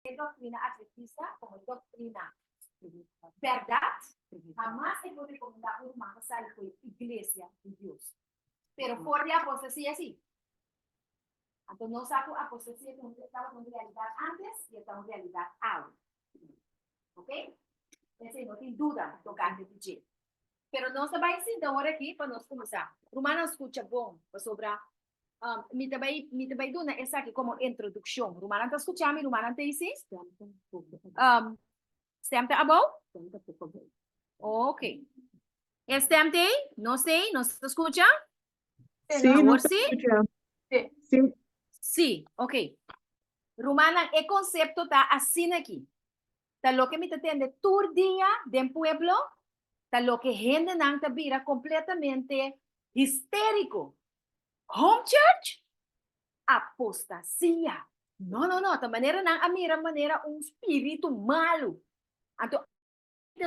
E doktrina adventista komo e doktrina bèrdat, hamas e por rekomendá un ruman pa sali for e iglesia di Dios. Pero for di apostasia sí. Anto nos sa ku apostasia tabata un realidat ántes i e ta un realidat awe. Ok? Esei no tin duda tokante di dje. Pero nos ta bai sinta awor aki pa nos kuminsá. Rumannan skucha bon, pasobra Mi ta bai, mi ta bai duna esaki komo introdukshon. Rumannan ta skucha mi, rumannan ta isi? Stem ta abou? Ok. E stem ta ei? Nos ta ei? Nos ta skucha? Sí, Awor nos ta sí? skucha. Sí. Sí, ok. Rumannan, e konsepto ta asina aki. Ta loke mi ta tende tur dia den pueblo, ta loke hendenan ta bira kompletamente histériko. Home church? Apostasia. No, no, no, ta manera nan a mira manera un spiritu malu. Anto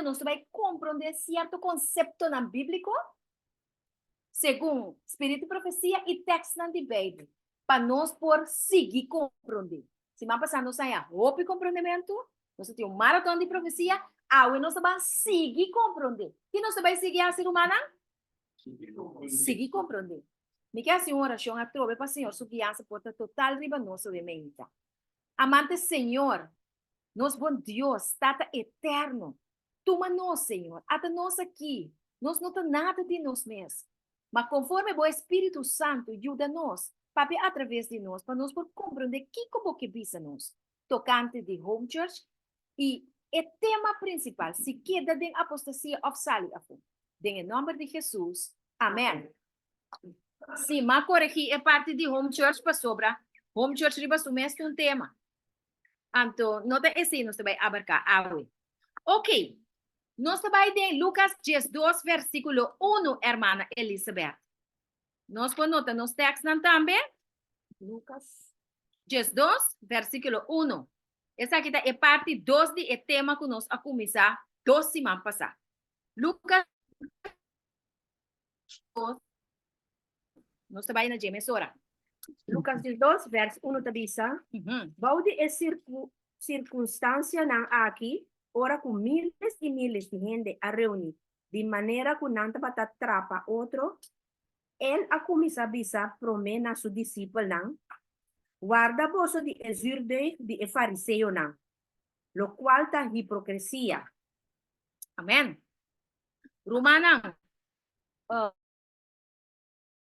nos ta bai komprondé sierto konseptonan bíbliko segun spiritu profesia i tèkstnan di Beibel pa nos por sigui komprondé. Siman pasá nos haña hopi komprondementu, nos a tin un maraton di profesia, awe nos ta ban sigui komprondé. Ki nos ta bai sigui hasi, rumannan? Sigui komprondé. Mi ke hasi un orashon atrobe pa Señor su guiansa por ta total riba nos awe meinta. Amante Señor, nos bon Dios, Tata eterno, tuma nos, Señor, ata nos aki, nos no ta nada di nos mes, ma konforme bo Espíritu Santu yuda nos, papia atraves di nos, pa nos por komprondé kiko bo ke bisa nos tokante di Home Church i e tema prinsipal, si keda den apostasia òf sali afó. Den e nòmber di Hesus, amèn. Sí, m'a koregí e parti di Home Church pasobra Home Church riba su mes ta un tema. Anto, no ta esei nos ta bai abarká awe. Oké, nos ta bai den Lukas 12 versíkulo 1, hermana Elisabeth. Nos por nota nos tèkstnan tambe? Lukas 12, versíkulo 1. Esaki ta e parti dos di e tema ku nos a kuminsá dos siman pasá. Lukas 2, nos ta bai na dje mesora. Lukas 12, vers 1 ta bisa, Bou di e sirkunstansianan aki, ora ku míles i míles di hende a reuní di manera ku nan tabata trapa otro, el a kuminsá bisa promé na su disipelnan, Warda boso di e zürdeg di e fariseonan, lokual ta hipokresia. Amèn. Rumannan,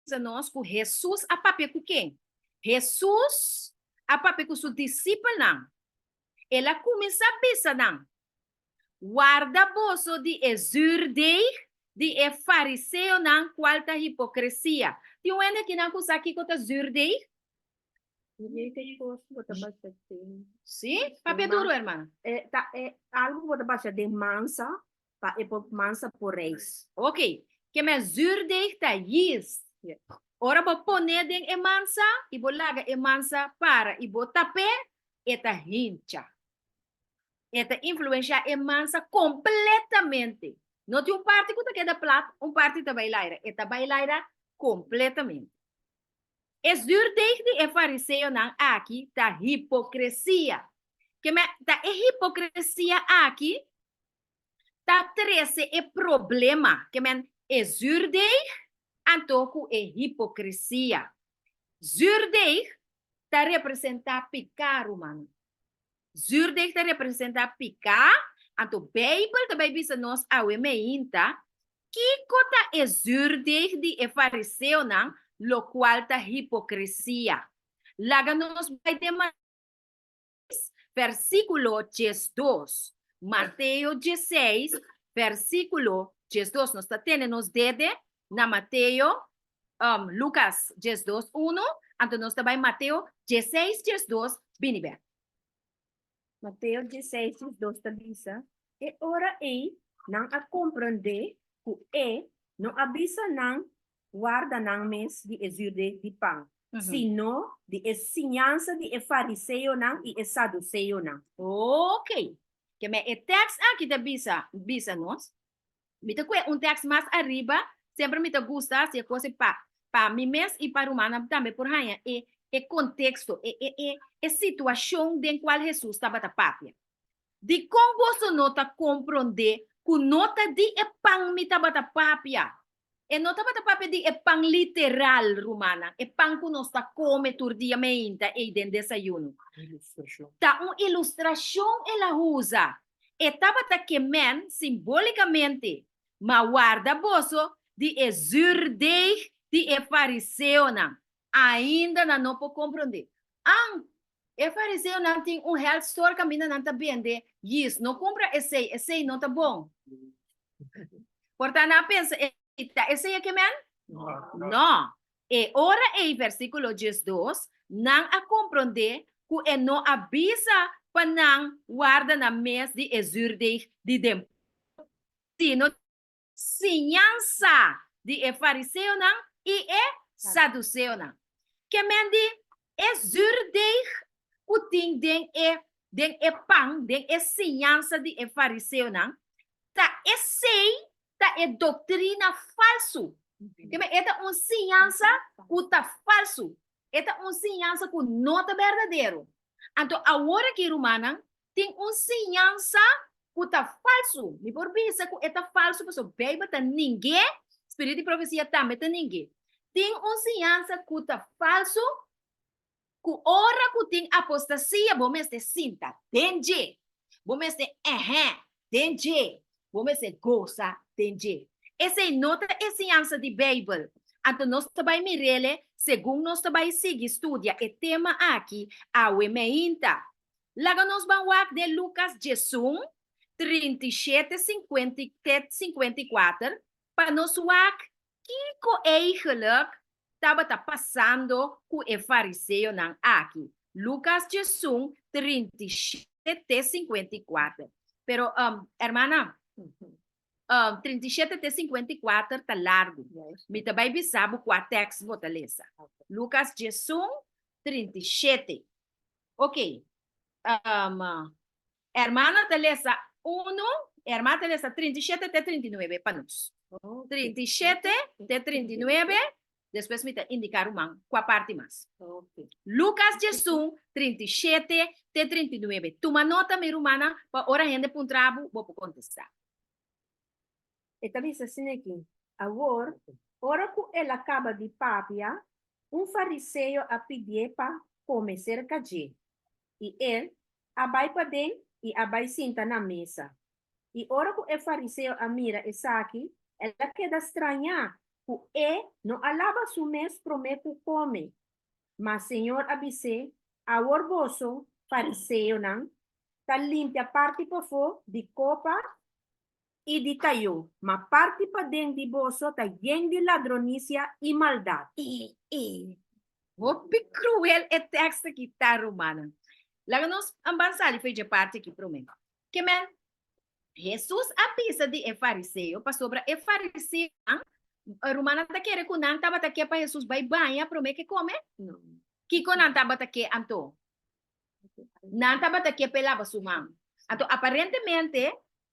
bisa nos ku Hesus a papia ku ken? Hesus a papia ku su disipelnan. El a kuminsá bisa nan, Warda boso di e zuurdeeg di e fariseonan, kual ta hipokresia. Tin un hende akinan ku sa kiko ta zuurdeeg? Sí, papia duru, hermana. Ta algu ku bo ta basha den mansa pa e por mansa por reis. Ok, ke men zuurdeeg ta yeast. Ora bo pone den e mansa i bo laga e mansa para i bo tap'é, e ta hincha. E ta influenshá e mansa kompletamente. No tin un parti ku ta keda plat, un parti ta bai laira. E ta bai laira kompletamente. E zuurdeeg di e fariseonan aki ta hipokresia. Ke men ta e hipokresia aki ta trese e problema, ke men e zuurdeeg anto ku e hipokresia. Zuurdeeg ta representá piká, rumannan. Zuurdeeg ta representá piká, anto Beibel ta bai bisa nos awe meinta kiko ta e zuurdeeg di e fariseonan, lokual ta hipokresia. Laga nos bai den Mateo versíkulo 12. Mateo 16, versíkulo 12. Nos ta tene nos dede na Mateo, Lukas 12, 1, anto nos ta bai Mateo 16, 12, bini bek. Mateo 16, 12 ta bisa, E ora ei nan a komprendé ku e no a bisa nan warda nan mes di e zuurdeeg di pan, sino di e siñansa di e fariseonan i e saduseonan. Ok. Ke men e tèks aki ta bisa bisa nos, Mi ta kue un tèks mas ariba, semper mi ta gusta hasi e kos ei pa pa mi mes i pa rumannan tambe por haña e e konteksto, e e e e situashon den kual Hesus tabata papia. Dikon boso no ta komprondé ku no ta di e pan mi tabata papia? E no tabata papia di e pan literal, rumannan, e pan ku nos ta kome tur dia meinta ei den desayuno. Ta un ilustrashon el a usa. E tabata ke men simbólikamente, Ma warda boso di e zuurdeeg di e fariseonan. Ainda nan no por komprondé. An, e fariseonan tin un health store kaminda nan ta bende yis. No kumpra esei, esei no ta bon. Por ta nan a pensa e ta esei a ke men? No. E ora ei, versíkulo 12, nan a komprondé ku e no a bisa pa nan warda nan mes di e zuurdeeg di den sino siñansa di e fariseonan i e saduseonan. Ke men di e zuurdeeg ku tin den e den e pan, den e siñansa di e fariseonan, ta esei ta e doktrina falsu. Ke men e ta un siñansa ku ta falsu. E ta un siñansa ku no ta berdadero. Anto awor aki, rumannan, tin un siñansa ku ta falsu. Mi por bisa ku e ta falsu pasobra Beibel ta ning'é, spiritu di profesia tambe ta ning'é. Tin un siñansa ku ta falsu ku ora ku tin apostasia bo mester sinta den dje, bo mester ehè den dje, bo mester gosa den dje. Esei no ta e siñansa di Beibel. Anto nos ta bai mir'el segun nos ta bai sigui studia e tema aki awe meinta. Laga nos ban wak den Lukas 11, 37, 50 te 54 pa nos wak kiko eigenlijk tabata pasando ku e fariseonan aki. Lukas 11, 37 te 54. Pero, um, hermana, um, 37 te 54 ta largu. Mi ta bai bisa bo kua tekst bo ta lesa. Lukas 11, 37. Ok. Um, hermana ta lesa 1, hermana ta lesa 37 te 39 pa nos. 37 te 39, despues mi ta indica ruman kua parti mas. Okay. Lucas 11, 37 te 39. Tuma nota, mi rumana, pa ora hende puntra bo, bo por contesta. E ta bisa asina aki, Awor, ora ku el a kaba di papia, un fariseo a pidié pa kome serka dje. I el a bai paden i a bai sinta na mesa. I ora ku e fariseo a mira esaki, el a keda strañá ku e no a laba su mes promé ku kome. Ma Señor a bis'é, Awor boso, fariseonan, ta limpia parti pafó di kopa i di tayó, ma parti paden di boso ta yen di ladronisia i maldat. E, e. Hopi kruel e tekst aki ta, rumannan. Laga nos ban sali for dje parti aki promé. Ke men, Hesus a bisa di e fariseo, pasobra e fariseonan, rumannan ta kere ku nan tabata ke pa Hesus bai baña promé ke kome? No. Kiko nan tabata ke anto? Nan tabata ke p'e laba su man. Anto aparentemente,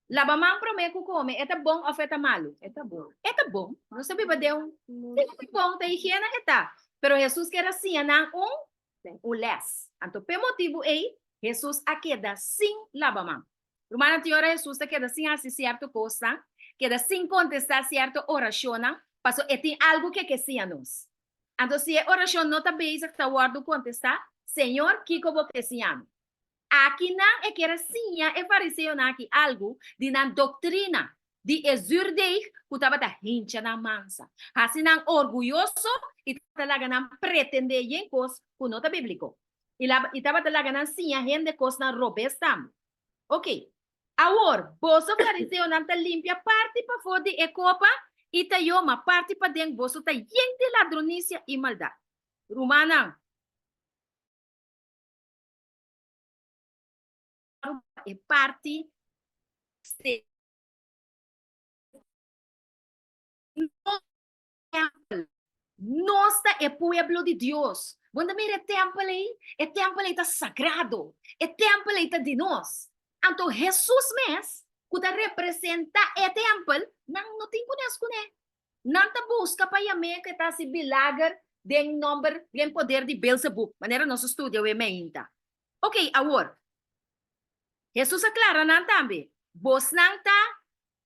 laba man promé ku kome, e ta bon òf e ta malu? E ta bon. E ta bon. Nos ta biba den un Sí, e ta bon, ta higiena e ta. Pero Hesus ker a siña nan un un lès. Anto p'e motibu ei, Hesus a keda sin laba man. Rumannan, tin ora Hesus ta keda sin hasi sierto kosnan, keda sin kontestá sierto orashonnan, pasobra e tin algu ku e ke siña nos. Anto si e orashon no ta bezig ta wòrdu kontestá, Señor, kiko bo ke siña mi? Aki nan e kier a siña e fariseonan aki algu di nan doktrina di e zuurdeeg ku tabata hincha nan mansa, hasi nan orguyoso i tabata laga nan pretendé yen kos ku no ta bíbliko, i tabata laga nan siña hende kosnan robes tambe. Oke, Awor, boso fariseonan ta limpia parti pafó di e kopa i ta yoma parti paden, boso ta yen di ladronisia i maldat. Rumannan, e parti Tempel. Nos ta e pueblo di Dios. Bo ta mira e tempel ei? E tempel ei ta sagrado. E tempel ei ta di nos. Anto Hesus mes, ku ta representá e tempel, nan no tin kunes kuné. Nan ta buska pa yam'é ku e ta hasi bilager. Den nòmber, den poder di Beelzebub, manera nos a studia awe meinta. Oké, awor, Hesus a klara nan tambe, Bosnan ta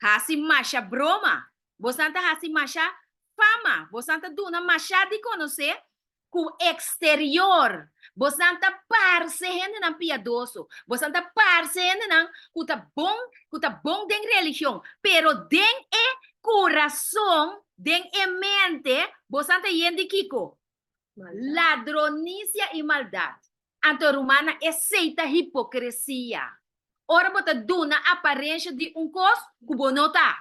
hasi masha broma, bosnan ta hasi masha fama, bosnan ta duna masha di konosé ku eksterior, bosnan ta parse hendenan piadoso, bosnan ta parse hendenan ku ta bon, ku ta bon den religion, pero den e kurason, den e mente, bosnan ta yen di kiko? Ladronisia i maldat. Anto rumannan, esei ta hipokresia. Ora bo ta duna aparensha di un kos ku bo no ta.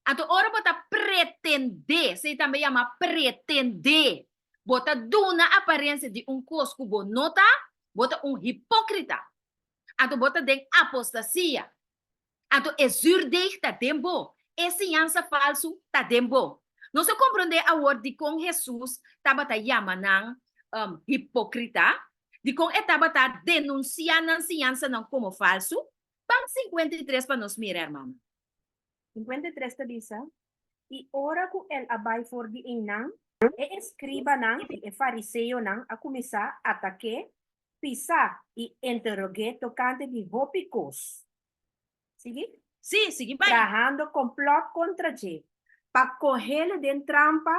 Anto ora bo ta pretendé, esei tambe yama pretendé, bo ta duna aparensia di un kos ku bo no ta, bo ta un hipókrita. Anto bo ta den apostasia. Anto e zuurdeeg ta den bo, e siñansa falsu ta den bo. Nos a komprondé awor dikon Hesus tabata yama nan hipókrita, dikon e tabata denunsiá nan siñansanan komo falsu. Ban 53 pa nos mira, hermana. 53 ta bisa, I ora ku el a bai for di einan, e eskribanan i e fariseonan a kuminsá atak'é, pisá i interog'é tokante di hopi kos. Sigui? Sí, sigui bai. Trahando komplòt kontra dje, pa koh'el den trampa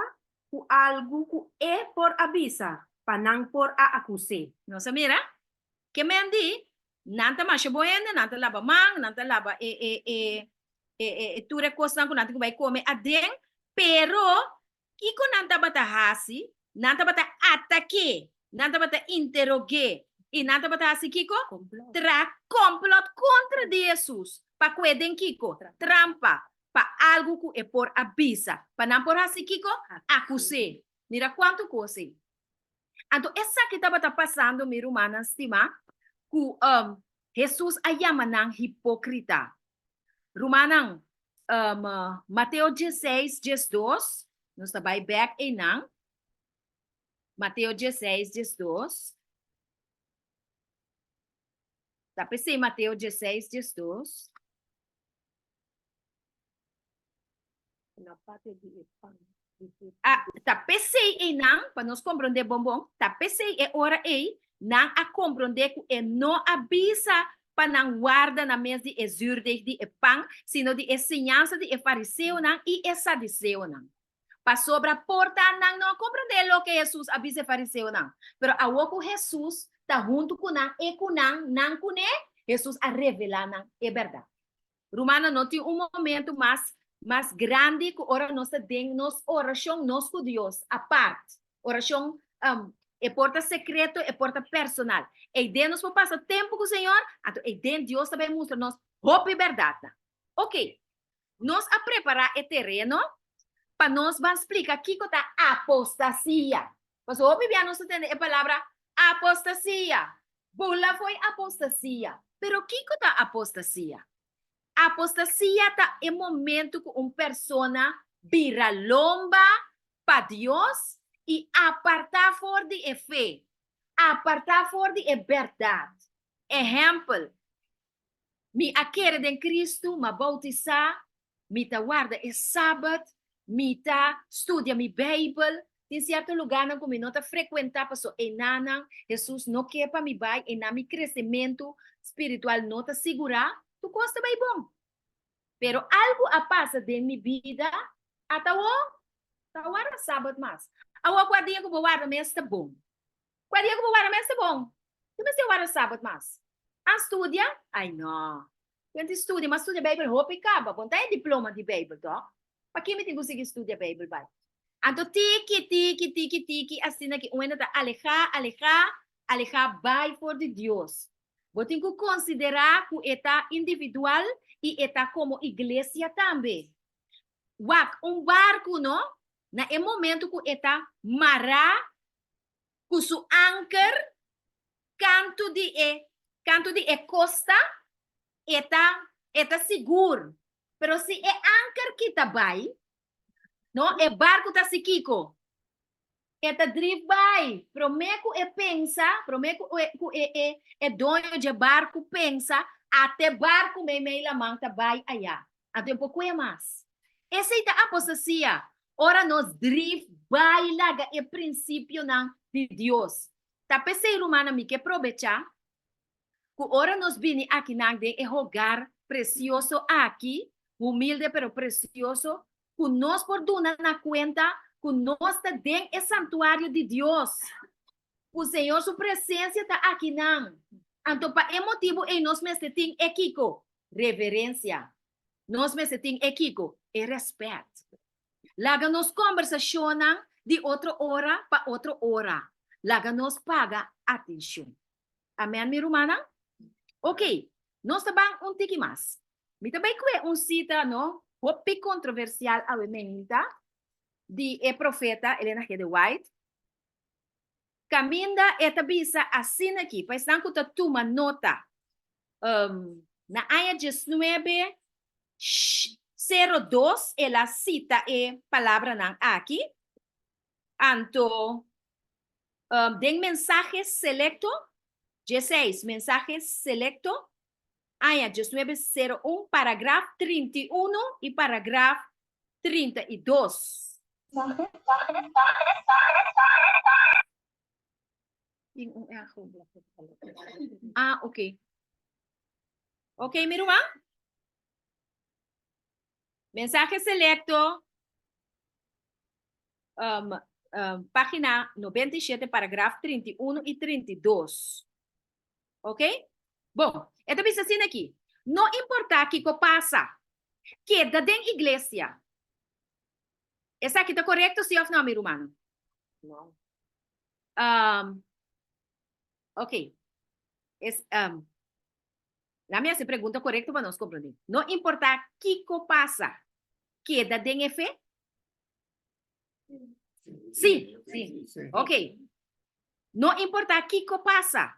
ku algu ku e por a bisa, pa nan por a akus'é. Nos a mira? Ke men di, nan ta masha bon hende, nan ta laba man, nan ta laba e e e e e tur e kosnan ku nan tin ku bai kome aden, pero kiko nan tabata hasi? Nan tabata atak'é, nan tabata interog'é, i nan tabata hasi kiko? Traha kòmplòt kontra di Hesus, pa kue den kiko? Trampa, pa algu ku e por a bisa, pa nan por hasi kiko? Akus'é. Mira kuantu kos ei. Anto esaki tabata pasando, mi rumannan stimá, ku Hesus a yama nan hipókrita. Rumannan, Mateo dieseis, diesdos, nos ta bai bèk einan. Mateo dieseis, diesdos. Ta p'esei Mateo dieseis, diesdos. Na papia di e pan. A, ta p'esei einan, pa nos komprondé bon bon, ta p'esei e ora ei nan a komprondé ku e no a bisa pa nan warda nan mes di e zuurdeeg di e pan, sino di e siñansa di e fariseonan i e saduseonan. Pasobra por ta nan no a komprondé loke Hesus a bisa e fariseonan, pero awor ku Hesus ta huntu ku nan, e ku nan, nan kuné, Hesus a revelá nan e bèrdat. Rumannan, no tin un momento mas mas grandi ku ora nos ta den nos orashon, nos ku Dios, apart. Orashon um, e por ta sekreto, e por ta personal. Eiden nos por pasa tempu ku Señor, anto eiden Dios ta bai mustra nos hopi bèrdatnan. Ok, nos a prepará e tereno pa nos ban splika kiko ta apostasia. Pasobra hopi bia nos ta tende e palabra apostasia. Bula fo'i apostasia. Pero kiko ta apostasia? Apostasia ta e momento ku un persona bira lomba pa Dios i apartá for di e fe, apartá for di e bèrdat. Ehèmpel, Mi a kere den Kristu, m'a boutisá, mi ta warda e Sabat, mi ta studia mi Beibel. Tin sierto lugánan ku mi no ta frekuentá pasobra einanan Hesus no ke pa mi bai, einan mi kresementu spiritual no ta sigurá. Tur kos ta bai bon. Pero algu a pasa den mi bida, ata awor ta warda Sabat mas. Awor kua dia ku bo warda mes ta bon. Kua dia ku bo warda mes ta bon. Bo mester warda Sabat mas. An studia? Ai no. Ken tin studia? M'a studia Beibel hopi kaba. Bon ta e diploma di Beibel tok? Paki mi tin ku sigui studia Beibel bai? Anto tiki, tiki, tiki, tiki, asina ki un hende ta alehá, alehá, alehá bai for di Dios. Bo tin ku konsiderá ku e ta individual i e ta komo iglesia tambe. Wak, un barku no, na e momento ku e ta mará ku su anker kantu di e kantu di e kosta, e ta e ta sigur. Pero si e anker kita bai, no, e barku ta hasi kiko? E ta drif bai. Promé ku e pensa, promé ku e ku e e e doño dje barku pensa, ate barku meimei laman ta bai ayá. Anto e por kue mas. Esei ta apostasia. Ora nos drif bai laga e prinsipionan di Dios. Ta p'esei, rumannan, mi ke probechá ku ora nos bini akinan den e hogar presioso aki, humilde pero presioso, ku nos por duna na kuenta ku nos ta den e santuario di Dios, ku Señor su presensia ta akinan. Anto pa e motibu ei nos mester tin e kiko? Reverensia. Nos mester tin e kiko? E rèspèt. Laga nos kòmbersashonnan di otro ora pa otro ora. Laga nos paga atenshon. Amèn, mi rumannan? Oké, nos ta ban un tiki mas. Mi ta bai kue un sita, no, hopi kontroversial awe meinta, di e profeta Elena G. De White, kaminda e ta bisa asina aki, pa esnan ku ta tuma nota, na aña diesnuebe sero dos el a sita e palabranan aki, anto den Mensahe Selecto, dieseis, Mensahe Selecto, aña diesnuebe sero un, paragraf 31 i paragraf 32. Tin un echo. Ah, ok. Ok, mi ruman? Mensahe Selecto, um, um, página 97, paragraf 31 i 32. Ok? Bon, e ta bisa asina aki, No importá kiko pasa, keda den iglesia. Esaki ta korekto sí òf no, mi rumannan? No. Um, ok. Es, um, la mi hasi pregunta korekto pa nos komprondé. No importá kiko pasa, keda den e fe? Sí. Sí. Ok. No importá kiko pasa,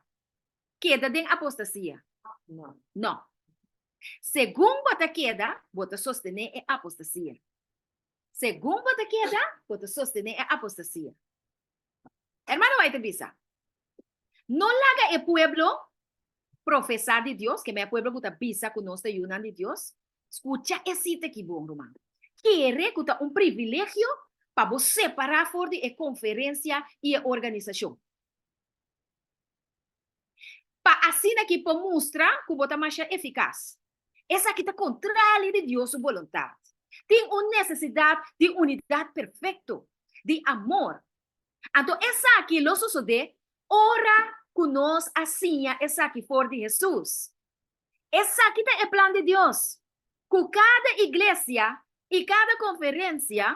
keda den apostasia. No. No. Segun bo ta keda, bo ta sostené e apostasia. Segun bo ta keda, bo ta sostené e apostasia. Hermano White ta bisa, No laga e pueblo profesá di Dios, ke men e pueblo ku ta bisa ku nos ta yunan di Dios, skucha e sita aki bon, ruman. Kere ku ta un privilegio pa bo separá for di e konferensia i e organisashon. Pa asina ki por mustra ku bo ta masha efikas. Esaki ta kontrali di Dios su boluntat. Tin un nesesidat di unidat perfekto, di amor. Anto esaki lo sosodé ora ku nos a siña esaki for di Hesus. Esaki ta e plan di Dios, ku kada iglesia i kada konferensia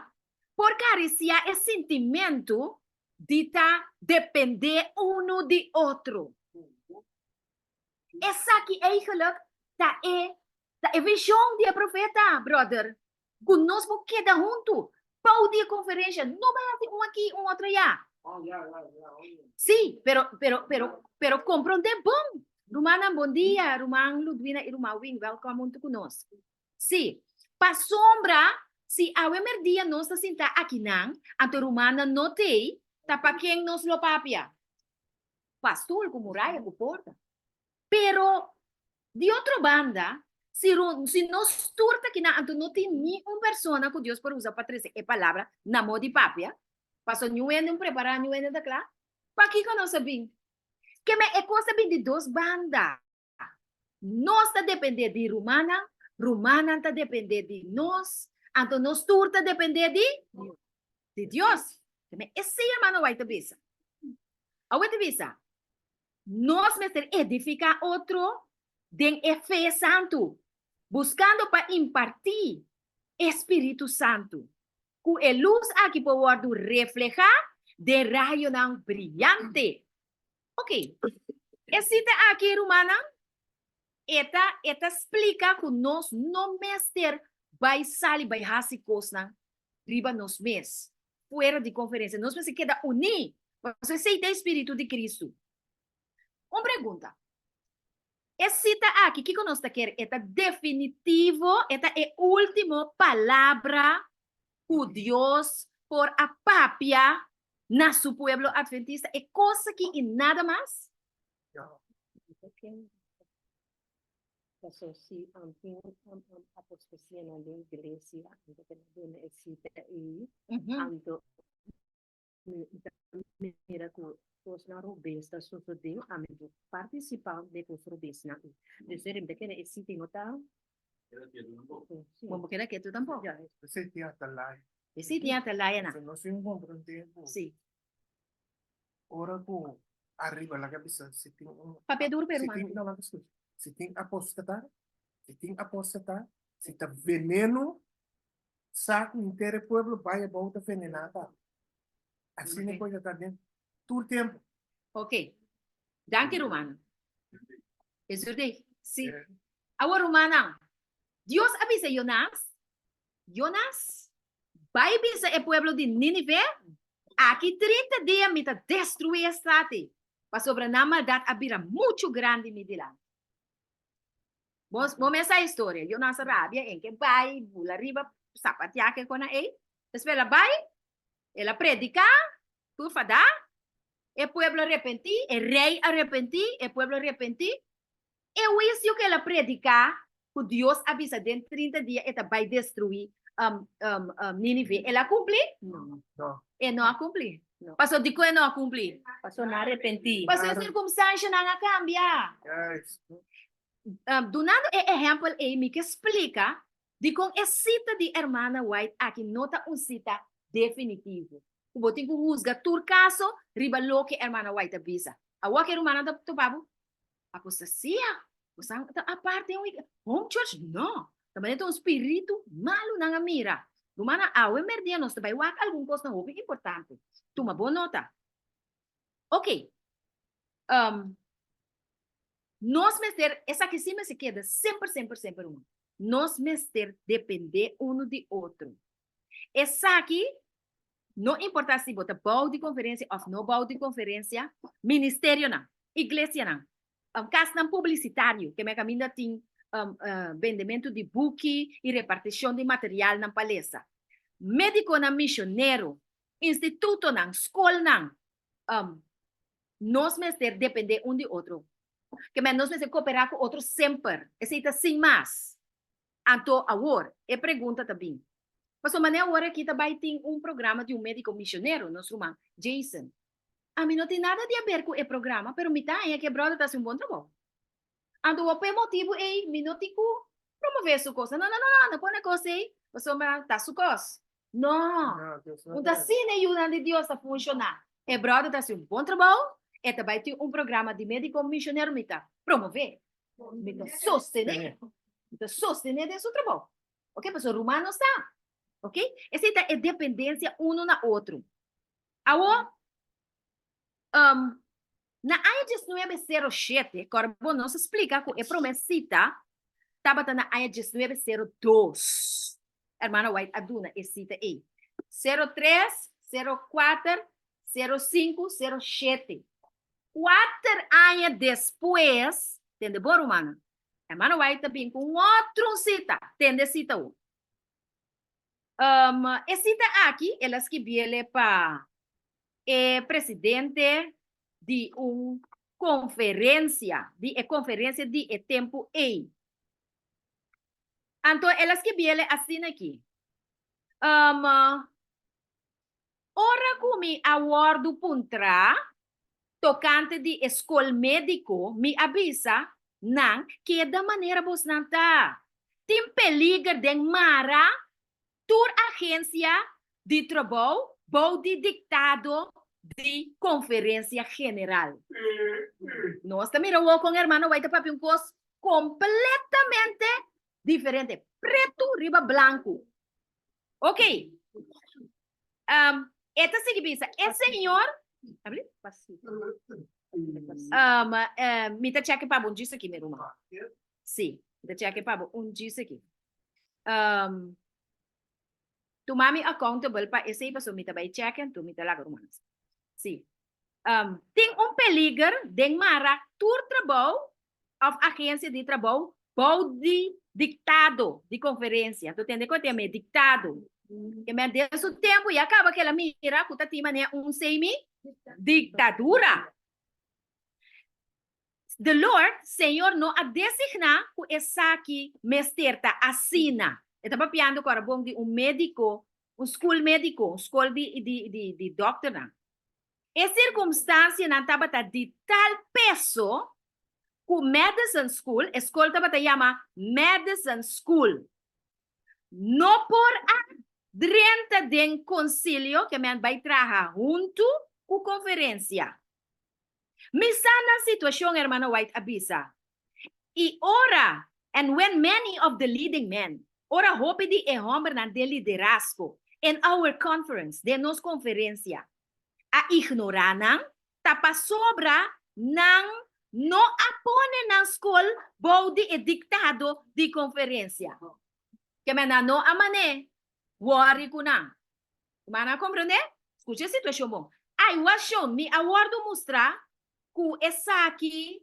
por karisiá e sintimentu di ta dependé unu di otro. Esaki eigenlijk ta e ta e vision di e profeta, brother, ku nos por keda huntu bou di e konferensha, no bai hasi un aki un otro ya. Sí, pero pero pero pero komprondé bon. Rumannan bon dia, ruman Ludwina i ruman Wing, wèlkòm huntu ku nos. Sí, pasobra si awe merdia nos ta sintá akinan, anto rumannan no t'ei, ta pa ken nos lo papia? Pa stul ku muraya ku porta. Pero, di otro banda, si si nos tur ta kinan, anto no tin ni un persona ku Dios por usa pa trese e palabra na mo di papia, pasobra niun hende un prepará, niun hende ta kla. Pakiko nos a bin? Keme e kos ta bin di dos banda. Nos ta dependé di rumannan, rumannan ta dependé di nos, anto nos tur ta dependé di di Dios. Keme esei hermano White ta bisa. Awe ta bisa, Nos mester edifiká otro den e fe santu, buskando pa impartí e Spiritu Santu, ku e lus aki por wòrdu reflehá den rayonan briante. Ok, e sita aki, rumannan, e ta e ta splika ku nos no mester bai sali bai hasi kosnan riba nos mes, fuera di konferensia. Nos mester keda uní, pasobra esei ta e spiritu di Kristu. Un pregunta, E sita aki, kiko nos ta kere? E ta definitivo? E ta e último palabra ku Dios por a papia na su pueblo adventista? E kos aki i nada mas? Paso si tin apostasianan den iglesia, anto ku nan duna e sita ei, anto mi ta mira ku kosnan robes ta sosodé, ami por partisipá den kos robesnan ei. Dus mi ta kere e sita ei no ta. Bo no keda ketu tampoko. Esei tin atalaya. Esei tin atalaya nan. Nos tin un komprondé ku. Si. Ora ku ariba laga bisa si tin un. Papia duru pe Si ruman. tin, no, laga skucha. Si tin apostata, si tin apostata, si ta veneno, sa ku henter e pueblo bai abou ta venená tambe. Asina Ok. ku e ta den tur tempu. Ok. Danki rumannan. E zurdeeg. Si. Awor rumannan, Dios a bisa Jonas, Jonas, bai bisa e pueblo di Nínive, Aki 30 dia mi ta destruí e stat ei, pasobra nan maldat a bira muchu grandi mi dilanti. Bo, bo mes sa e historia. Jonas a rabia, en ke bai, bula riba, sapatiá ke kona ei. Despues el a bai, el a prediká, tur fadá, e pueblo a repentí, e rei a repentí, e pueblo a repentí. E huisio ku el a prediká, ku Dios a bisa den 30 dia e ta bai destruí Nínive, el a kumpli? No. No. E no a kumpli. No. Pasobra dikon e no a kumpli? Pasobra nan a repentí. Pasobra e sirkumstanshanan a kambia. Juist. Dunando e ehèmpel ei mi ke splika dikon e sita di Hermana White aki no ta un sita definitivo, ku bo tin ku husga tur kaso riba loke Hermana White a bisa. Awor ku e rumannan ta topa bo, Apostasia, bo sa ta aparte un home church? No, ta manera ta un spiritu malu nan a mira. Rumannan, awe merdia nos ta bai wak algun kosnan hopi importante. Tuma bon nota. Ok, um, nos mester, esaki si mester keda semper, semper, semper, ruman. Nos mester depende unu di otro. Esaki, no importa si bo ta bou di konferensia òf no bou di konferensia, ministerionan, iglesianan, kasnan publisitario, ke men kaminda tin bendementu di buki i repartishon di materialnan pa lesa, médikonan mishonero, institutonan, skolnan, nos mester dependé un di otro. Ke men nos mester koperá ku otro semper. Esei ta sin mas. Anto awor, e pregunta ta bin, Pasobra manera awor aki ta bai tin un programa di un médiko misionero, nos ruman Jason. Ami no tin nada di haber ku e programa, pero mi ta haña ku e bròder ta hasi un bon trabou. Anto awor pa e motibu ei mi no tin ku promové su kos. No, no, no, no, no pone kos ei, pasobra ta su kos. No, un ta asina e yunan di Dios ta funshoná. E bròder ta hasi un bon trabou, e ta bai tin un programa di médiko misionero, mi ta promové. Mi ta sostené. Mi ta sostené den su trabou. Ok, pasobra ruman no sa. Ok, esei ta e dependensia unu na otro. Awor, um, na aña 1907, kòrda bo nos a splika ku e promé sita tabata na aña 1902. Hermana White a duna e sita ei. 03, 04, 05, 07. Kuater aña despues, tende bo rumannan, Hermano White ta bin ku un otro un sita, tende e sita awo. Um, e sita aki el a skibiele pa e presidente di un konferensia, di e konferensia di e tempu ei. Anto el a skibiele asina aki, um, Ora ku mi a wòrdu puntrá tokante di e skol médiko, mi a bisa nan, Keda manera bosnan ta. Tin peliger den mara tur agensia di trabou bou di diktado di Konferensia General. Nos ta mira awor kon hermano White ta papia un kos kompletamente diferente, pretu riba blanku. Ok. Um, e ta sigui bisa, e Señor... Abri? Um, uh, mi ta cheque pa bo un djis aki, mi ruman. Sí, mi ta cheque pa bo un djis aki. Um, tuma mi accountable pa esei, paso mi ta bai cheque, anto mi ta laga ruman. Sí. Um, tin un peliger den mara tur trabou of agencia di trabou bou di dictado di conferencia. Tu tende con tema dictado. Ke men den su tempo ya caba ke la mira ku ta tin manera un semi dictadura. The Lord, Señor no a designá ku esaki mester ta asina. E ta papiando ku bon di un médiko, un skol médiko, un skol di, di, di, di dòkternan. E sirkunstansianan tabata di tal peso ku Medicine School, e skol tabata yama Medicine School, no por a drenta den konsilio, ke men bai traha huntu ku konferensia. Mi sa nan situashon, Hermana White a bisa. I ora, and when many of the leading men, ora hopi di e hòmbernan den liderazgo, in our conference, den nos konferensia, a ignorá nan, ta pasobra nan no a pone nan skol bou di e diktado di konferensia. Ke men nan no a man'é wòri ku nan. Nan a komprendé? Skucha e situashon bon. I was shown, mi a wòrdu mustrá ku esaki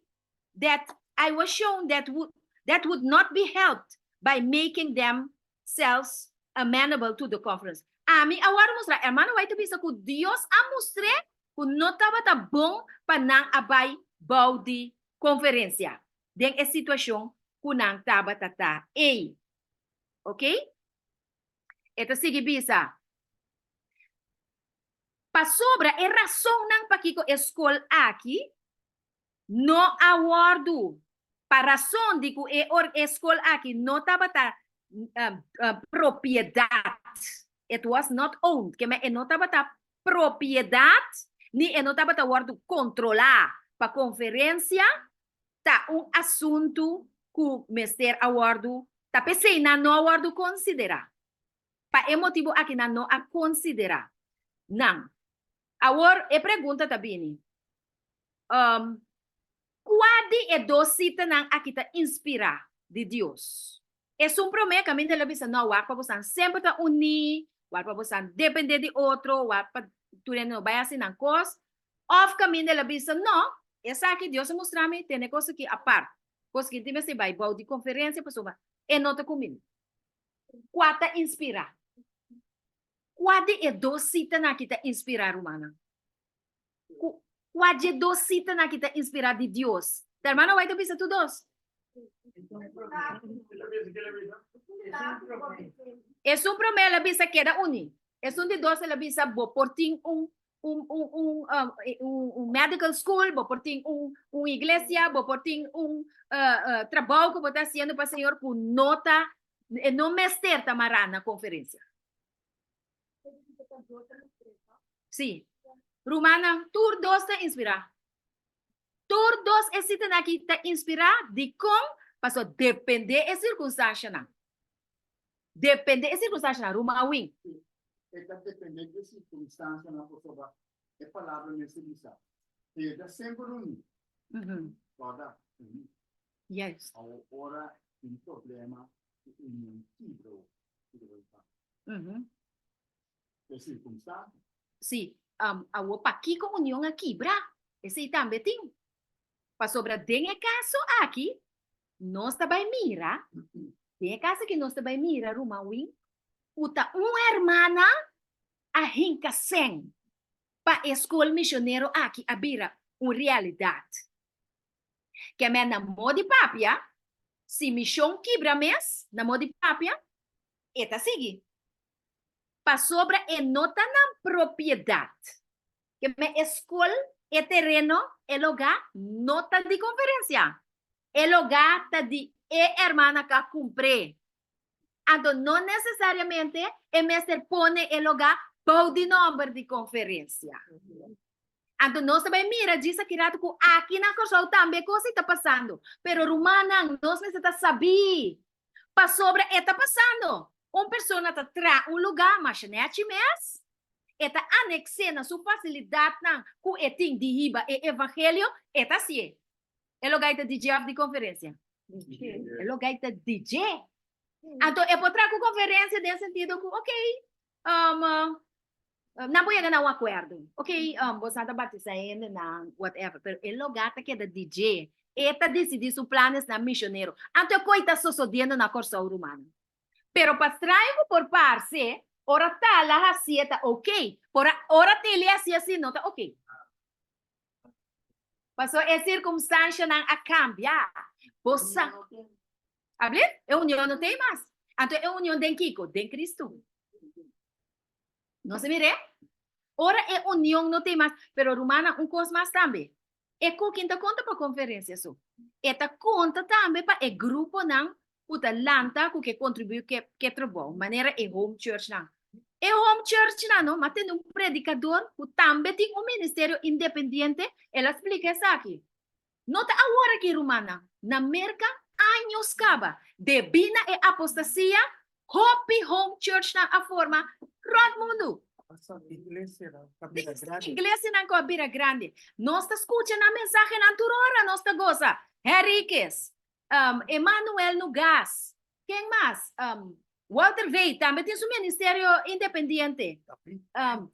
that I was shown that would that would not be helped by making themselves amenable to the conference. Ami a wòrdu mustrá, Hermano White ta bisa ku Dios a mustr'é ku no tabata bon pa nan a bai bou di konferensia den e situashon ku nan tabata ta ei. Oké? E ta sigui bisa, Pasobra e rasonnan pakiko e skol aki no a wòrdu, pa rason di ku e e skol aki no tabata propiedat, it was not owned, ke men e no tabata propiedat ni e no tabata wòrdu kontrolá pa konferensia, ta un asuntu ku mester a wòrdu, ta p'esei nan no a wòrdu konsiderá. Pa e motibu aki nan no a konsiderá nan. Awor e pregunta ta bini, Kua di e dos sitanan aki ta inspirá di Dios? Esun promé kaminda el a bisa, No, wak pa bosan semper ta uní, wak pa bosan dependé di otro, wak pa tur hende no bai hasi nan kos. Òf kaminda el a bisa, No, esaki Dios a mustra mi, tene kos aki apart. Kos ki tin mester bai bou di konferensia pasobra e no ta kumbiní. Kua ta inspirá? Kua di e dos sitanan aki ta inspirá, rumannan? Kua dje dos sitanan aki ta inspirá di Dios? Ta hermano White a bisa tur dos. Esun promé el a bisa keda uní. Esun di dos el a bisa bo por tin un un un un un un medical school, bo por tin un un iglesia, bo por tin un trabou ku bo ta hasiendo pa Señor ku no ta e no mester ta mará na konferensia. Sí. Rumannan, tur dos ta inspirá. Tur dos e sitanan aki ta inspirá. Dikon? Pasobra dependé e sirkunstanshanan. Dependé e sirkunstanshanan, ruman Win. E ta dependé di e sirkunstanshanan pasobra e palabra mester bisa, Keda semper uní. Kòrda, uní. Juist. Awor ora tin problema ku union kibra, kibra ta. E sirkunstansha. Sí. Awor pakiko union a kibra? Esei tambe tin. Pasobra den e kaso aki nos ta bai mira, den e kaso aki nos ta bai mira, ruman Win, ku ta un hermana a hinka sèn pa e skol misionero aki a bira un realidat. Kèmè na mo di papia, si mishon kibra mes, na mo di papia, e ta sigui. Pasobra e no ta nan propiedat. Kèmè e skol, e tereno, e logá no ta di konferensia. E logá ta di e hermana ku a kumpr'é. Anto no nesesariamente e mester pone e logá bou di nòmber di konferensia. Anto nos ta bai mira djis aki ratu ku aki na Kòrsou tambe kos ei ta pasando. Pero rumannan, nos mester ta sabí pasobra e ta pasando. Un persona ta traha un lugá masha nèchi mes, e ta aneks'é na su fasilidatnan ku e tin di hiba e evangelio, e ta hasié. E lugá ei ta di dje òf di konferensia? E lugá ei ta di dje. Anto e por traha ku konferensia den sentido ku, okey, nan por yega na un akuerdo. Okey, boso ta batisá hendenan, whatever, pero e lugá ta keda di dje. E ta disidí su planesnan misionero. Anto e koi ta sosodiendo na Kòrsou, rumannan. Pero pa straño ku por parse, ora Tala hasié ta okey, ora, ora Tilly hasié así no ta okey. Paso e sirkumstanshanan a kambia. Bo sa. Abli? E union no t'ei mas. Anto e union den kiko? Den Kristu. Nos a mir'é? Ora e union no t'ei mas. Pero rumannan, un kos mas tambe. E kukin ta konta pa konferensia so. E ta konta tambe pa e gruponan ku ta lanta ku ke kontribuí ku e trabou, manera e home churchnan. E home churchnan no, ma tende un predikador ku tambe tin un ministerio independiente, el a splika esaki. No ta awor aki rumannan, na Merka años kaba, debí na e apostasia, hopi home churchnan a forma rònt mundu. Pasa iglesianan ta bira grandi. Iglesianan ku a bira grandi. Nos ta skucha nan mensahenan tur ora, nos ta gosa. Henriquez, Emmanuel Nugas, ken mas? Walter Veith tambe tin su ministerio independiente.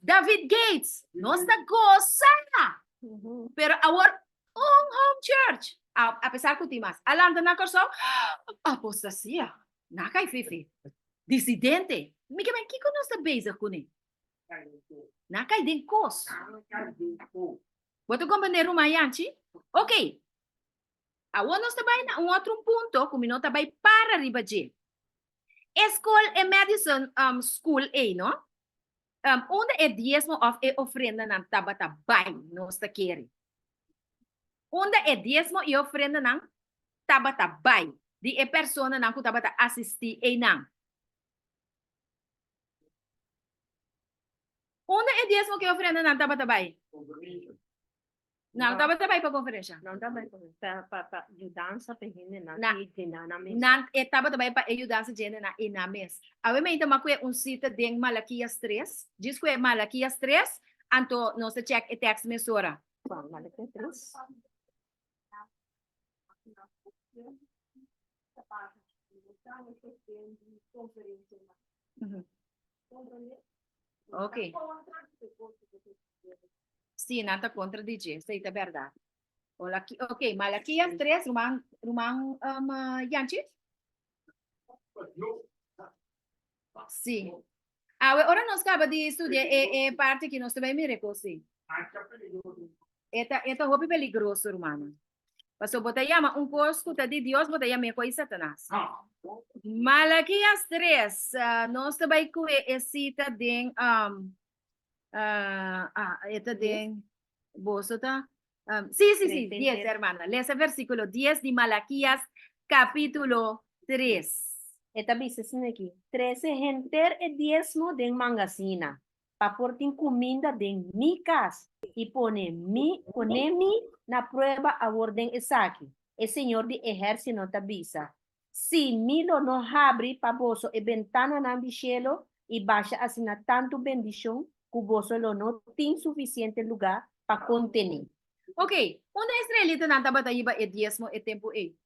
David Gates, nos ta gosa! Pero awor un home church, a pesar ku tin mas, a lanta na Kòrsou, apostasia, na kai fifi, disidente. Mi ke men kiko nos ta bezig kuné? Na kai den kos. Bo ta komprendé ruman Yanchi? Ok, Awor nos ta bai na un otro punto ku mi no ta bai para riba dje. E skol, e Madison um, School ei, no? Um, unda e diesmo òf e ofrendanan tabata bai, nos ta kere. Unda e diesmo i ofrendanan tabata bai di e personanan ku tabata asistí einan. Unda e diesmo ku e ofrendanan tabata bai? Nan tabata bai pa konferensha. Nan tabata bai pa pa pa yudansa pa hendenan Na- i dje nan mes. Nan e tabata bai pa e yudansa dje hendenan i nan mes. Awe mi ta makue un sita den Malakias 3. Djis kue Malakias 3, anto nos ta check e tekst mesora. Kua Malakias 3? Ok. Sí, nan ta kontra di dje, esei ta bèrdat. Hola, ok, Malakias 3, ruman, ruman um, Yanchi? Sí. Awe, ora nos kaba di studia e, e parte aki, nos ta bai mira e kos ei. E ta, e ta hopi peligroso, rumannan. Pasobra bo ta yama un kos ku ta di Dios, bo ta yam'é kos di Satanas. Malakias 3, nos ta bai kue e sita den, um, ah, e ta den, boso ta, um, sí, sí, sí, 10, hermana. Lesa versíkulo 10 di Malakias kapítulo 3. E ta bisa asina aki, Trese henter e diesmo den mangasina, pa por tin kuminda den mi kas i pone mi pone mi na prueba awor den esaki, e Señor di ehérsino ta bisa, si mi lo no habri pa boso e bentananan di shelu i basha asina tantu bendishon ku boso lo no tin sufisiente lugá pa kontené. Ok, unda e israelitanan tabata hiba e diesmo e tempu ei?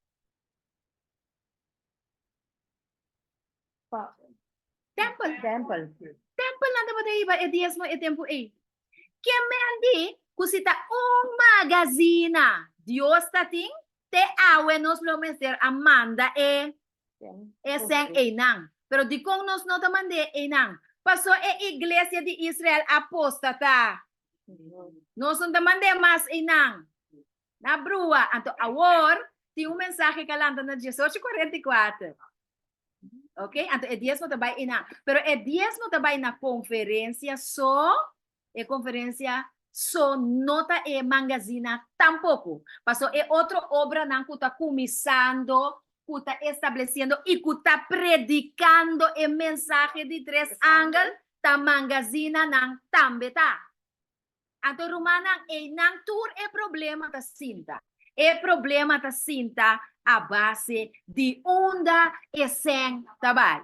Pa Tempel. Tempel. Tempel nan tabata hiba e diesmo e tempu ei. Ke men di ku si ta un magazina Dios ta tin, te awe nos lo mester a manda e e sèn einan. Pero dikon nos no ta mand'é einan? Paso e iglesia di Israel apostata. Nos no ta mand'é mas einan. Na brua. Anto awor tin un mensahe ku a lanta na diesocho i kuarenta i kuater. Ok, anto e diesmo ta bai einan. Pero e diesmo ta bai na konferensia so, e konferensia so no ta e mangazina tampoko. Paso e otro obranan ku ta kuminsando, ku ta establesiendo i ku ta predikando e mensahe di tres angel, ta mangazinanan tambe ta. Anto rumannan, einan tur e problema ta sinta. E problema ta sinta a base di unda e sèn ta bai.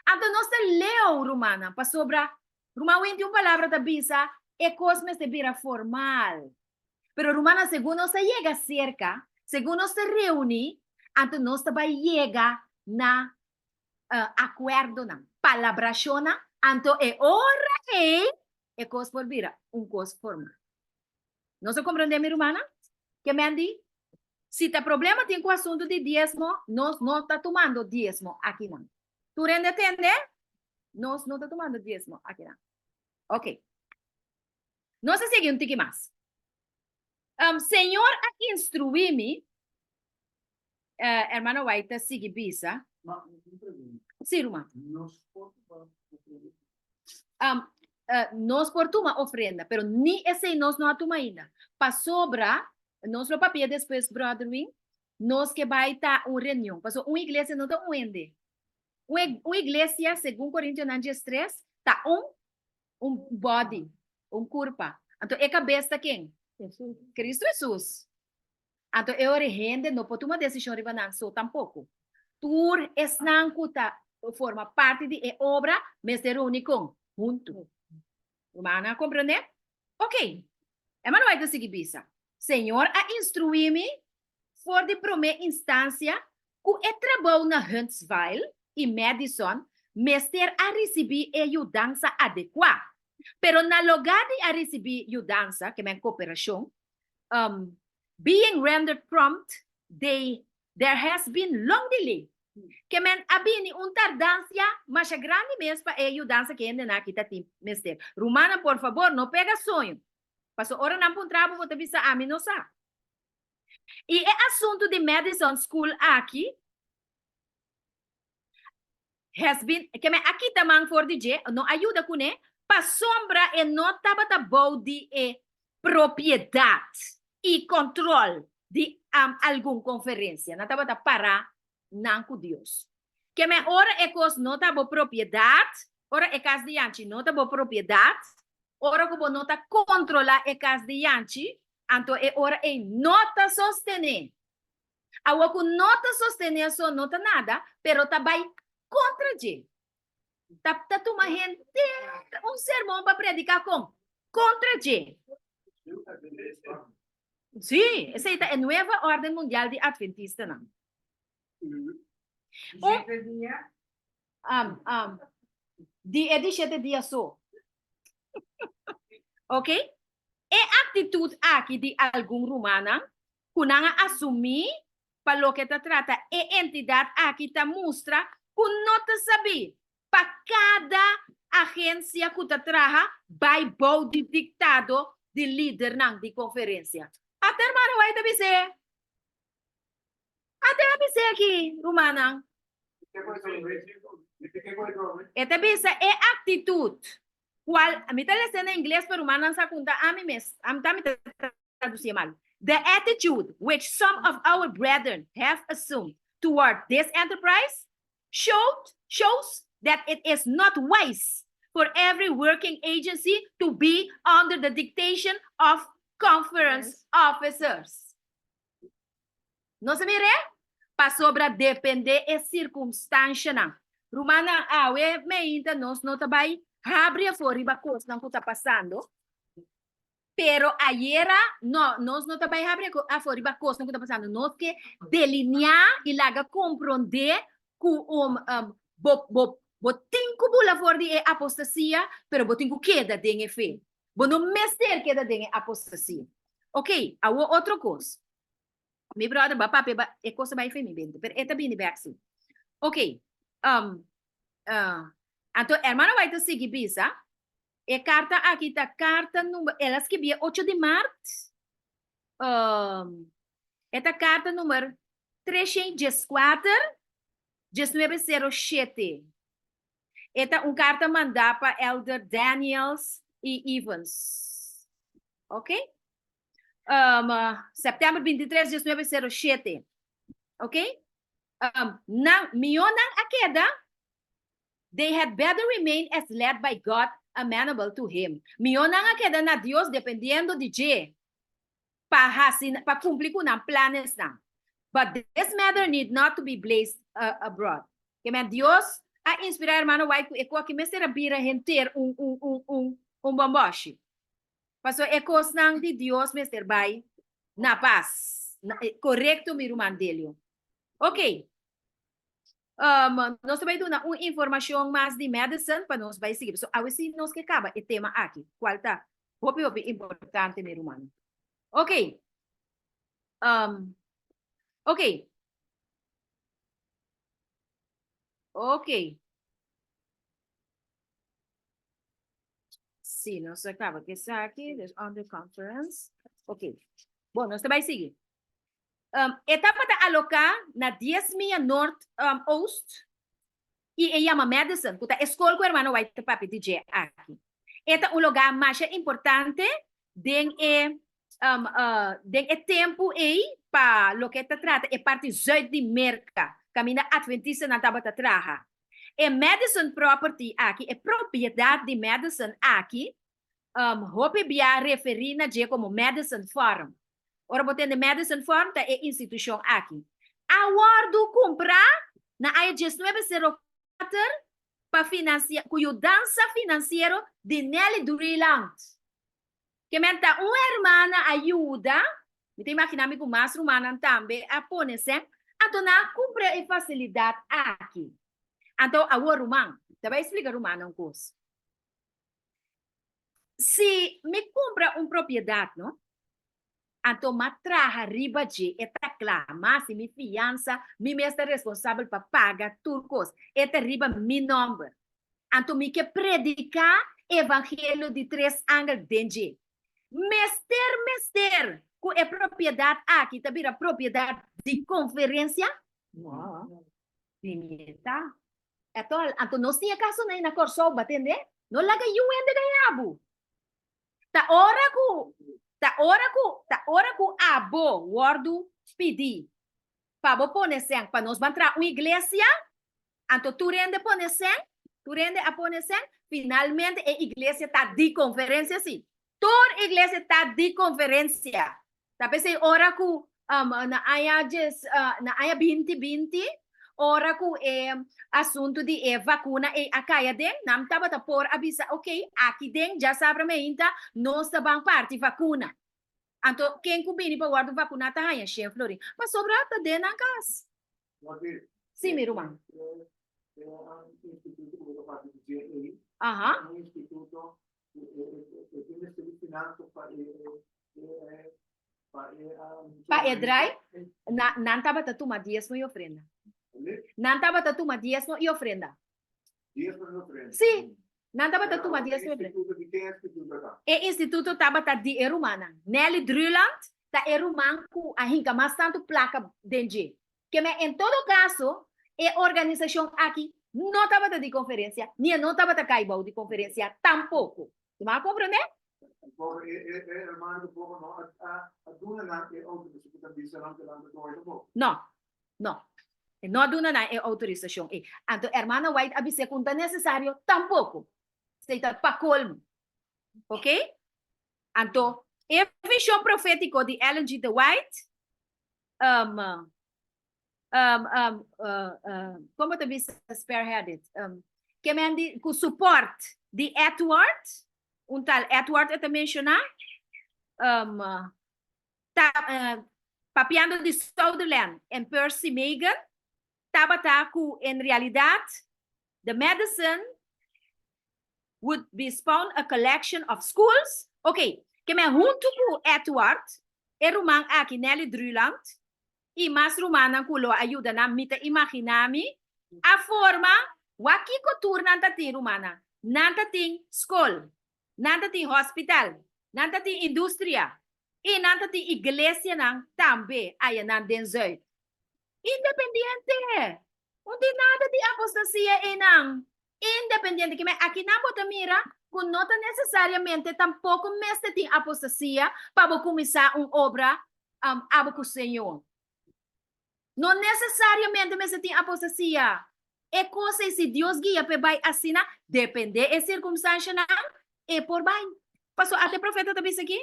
Anto nos ta leu, rumannan, pasobra ruman Winti un palabra ta bisa e kos mester bira formal. Pero rumannan, segun nos ta yega serka, segun nos ta reuní, anto nos ta bai yega na akuerdonan, palabrashonnan, anto e ora ei e kos por bira un kos formal. Nos a komprendé, mi rumannan? Ke men di, si ta problema tin ku asuntu di diesmo, nos no ta tumando diesmo akinan. Tur hende tende? Nos no ta tumando diesmo akinan. Ok. Nos a sigui un tiki mas. Señor a instruí mi, Hermano White ta sigui bisa. Ma un pregunta. Sí, ruman. Nos por tuma ofrenda? Nos por tuma ofrenda, pero ni esei nos no a tuma ainda. Pasobra, nos lo papia despues, Brother Wing, nos ke bai ta un reunion. Pasobra un iglesia no ta un hende. Un iglesia, segun Korintionan diestres, ta un un body, un kurpa. Anto e kabes ta ken? Kristu Hesus. Anto e ora e hende no por tuma desishon riba nan so tampoko. Tur esnan ku ta forma parti di e obra mester runi kon? Huntu. Rumannan a komprendé? Oké. Hermano White ta sigui bisa, Señor a instruí mi for di promé instansia ku e trabou na Huntsville i Madison mester a risibí e yudansa adekuá. Pero na logá di a risibí yudansa, ke men koperashon, being rendered prompt, they there has been long delay. Ke men a bini un tardansia masha grandi mes pa e yudansa ke hendenan aki ta tin mester. Rumannan, por fabor, no pega soño. Pasobra ora nan puntra bo, bo ta bisa, Ami no sa. I e asuntu di Madison School aki has been, ke men a kita man for di dje, no a yuda kuné, pasobra e no tabata bou di e propiedat i kòntròl di algun konferensia. Nan tabata pará nan ku Dios. Ke men ora e kos no ta bo propiedat, ora e kas di Yanchi no ta bo propiedat, Ora ku bo no ta kontrolá e kas di Yanchi, anto e ora ei no ta sostené. Awor ku no ta sostené so no ta nada, pero ta bai kontra dje. Ta ta tuma henter un sermon pa prediká kon? Kontra dje. Sí, esei ta e Nueva Orden Mundial di Atventistanan. Un. Um, um, di e di shete dia so. Ok? E actitud aki di algun rumannan cu nan a asumi pa loke ta trata e entidad aki ta mustra cu no ta sabi pa cada agencia cu ta traha bay bou di dictado di lidernan di conferencia. Ata hermano White ta bis'é. Ata e a bis'é aki, rumannan. E ta bisa e actitud cual, mi ta lesa na ingles pero rumannan sa cunta ami mes, ami ta mi ta traducié mal. The attitude which some of our brethren have assumed toward this enterprise showed, shows that it is not wise for every working agency to be under the dictation of conference officers. Nos a mir'é? Pasobra dependé e sirkumstanshanan. Rumannan, awe meinta nos no ta bai habri afó riba kosnan ku ta pasando, pero ayera, no, nos no ta bai habri afó riba kosnan ku ta pasando. Nos ke deliniá i laga komprondé ku bo, bo, bo tin ku bula for di e apostasia, pero bo tin ku keda den e fe. Bo no mester keda den e apostasia. Ok, awor otro kos. Mi brother ba papia ba e kos a bai fe mi bente, pero e ta bini bek si. Ok, um, uh, anto hermano White ta sigui bisa, e karta aki ta karta number, el a skibi e ocho di mart, um, e ta karta number 314, 1907. E ta un karta mandá pa Elder Daniels i Evans. Ok? Um, Sèptèmber 23, 1907. Ok? Um, nan, mihó nan a keda, they had better remain as led by God, amenable to him. Mihó nan a keda na Dios dependiendo di dje. pa hasi pa cumpli cu nan planesnan. But this matter need not to be blazed abroad. Ke men Dios a inspira hermano White cu e cu aki mester a bira henter un un un un un bomboshi. Pasobra e cosnan di Dios mester bay na pas. Corecto mi ruman Delio. Ok. Um, nos ta bai duna un informacion mas di Madison pa nos bai sigui. So awe si nos ke caba e tema aki, cual ta hopi hopi importante mi ruman. Ok. Um, ok. Ok. Si, nos a caba cu esaki, dus on the conference. Ok. Bon, nos ta bai sigui. E tabata aloká na dies mia nort oost i e yama Madison, ku ta e skol ku Hermano White ta papia di dje aki. E ta un lugá masha importante den e den e tempu ei pa loke ta trata e parti zùit di Merka, kaminda atventistanan tabata traha. E Madison property aki, e propiedat di Madison aki, hopi bia referí na dje komo Madison Farm. Ora bo tende Madison Farm ta e institushon aki. A wòrdu kumprá na aña diesnuebe sero kuater pa finansia ku yudansa finansiero di Nelly Druiland. Ke men ta un hermana a yuda, mi ta imaginá mi ku mas rumannan tambe a pone sèn, anto nan a kumpra e fasilidat aki. Anto awor ruman, ta bai splika rumannan un kos. Si mi kumpra un propiedat, no, anto m'a traha riba dje, e ta kla, m'a hasi mi fiansa, mi mes ta responsabel pa paga tur kos, e ta riba mi nòmber. Anto mi ke prediká evangelio di tres angel den dje. Mester mester ku e propiedat aki ta bira propiedat di konferensia? No. Si mi ta. Etòl, anto nos tin e kasonan ei na Kòrsou, bo tende? No laga yu hende gaña bo. Ta ora ku, ta ora ku, ta ora ku abo wòrdu pidí pa bo pone sèn pa nos ban traha un iglesia, anto tur hende pone sèn, tur hende a pone sèn, finalmente e iglesia ta di konferensia sí. Tur iglesia ta di konferensia. Ta p'esei ora ku na aña djes na aña binti binti ora ku e asuntu di e vakuna ei a kai aden, nan tabata por a bisa ok, aki den djasabra meinta nos ta ban parti vakuna. Anto ken ku bini pa wòrdu vakuná ta haña shen florin. Pasobra ta den nan kas. Sí, mi ruman. Aha. Pa e drai, nan tabata tuma diesmo i ofrenda. Nan tabata tuma diesmo i ofrenda. Sí, nan tabata tuma diesmo i ofrenda. E instituto tabata di e rumannan. Nelly Druland ta e ruman ku a hinka mas tantu plaka den dje. Keme en todo kaso, e organisashon aki no tabata di konferensia, ni e no tabata kai bou di konferensia tampoko. Bo a komprendé? No, no. E no a duna nan e outorisashon ei. Anto Hermana White a bis'é ku no ta nesesario tampoko. Esei ta pa kolmo. Oké? Anto, e vishon profétiko di Ellen G. De White, um, um, um, uh, uh, kon bo ta bisa spearheaded? Um, ke men di, ku support di Edward, un tal Edward e ta menshoná, um, ta, uh, papiando di Sutherland en Percy Magan, tabata ku en realidat the medicine would be spawn a collection of schools. Ok, ke men huntu ku Edward, e ruman aki Nelly Druland, i mas rumannan ku lo a yuda nan, mi ta imaginá mi, a forma, wak kiko tur nan ta tin rumannan? Nan ta tin skol, nan ta tin hospital, nan ta tin industria, i nan ta tin iglesianan tambe ayanan den Zuid. Independiente! Un tin nada di apostasia einan. Independiente. Kimen akinan bo ta mira ku no ta nesesariamente tampoko mester tin apostasia pa bo kuminsá un obra abo ku Señor. No nesesariamente mester tin apostasia. E kos ei si Dios guia p'e bai asina, dependé e sirkumstanshanan, e por bai. Pasobra ata e profeta ta bisa aki.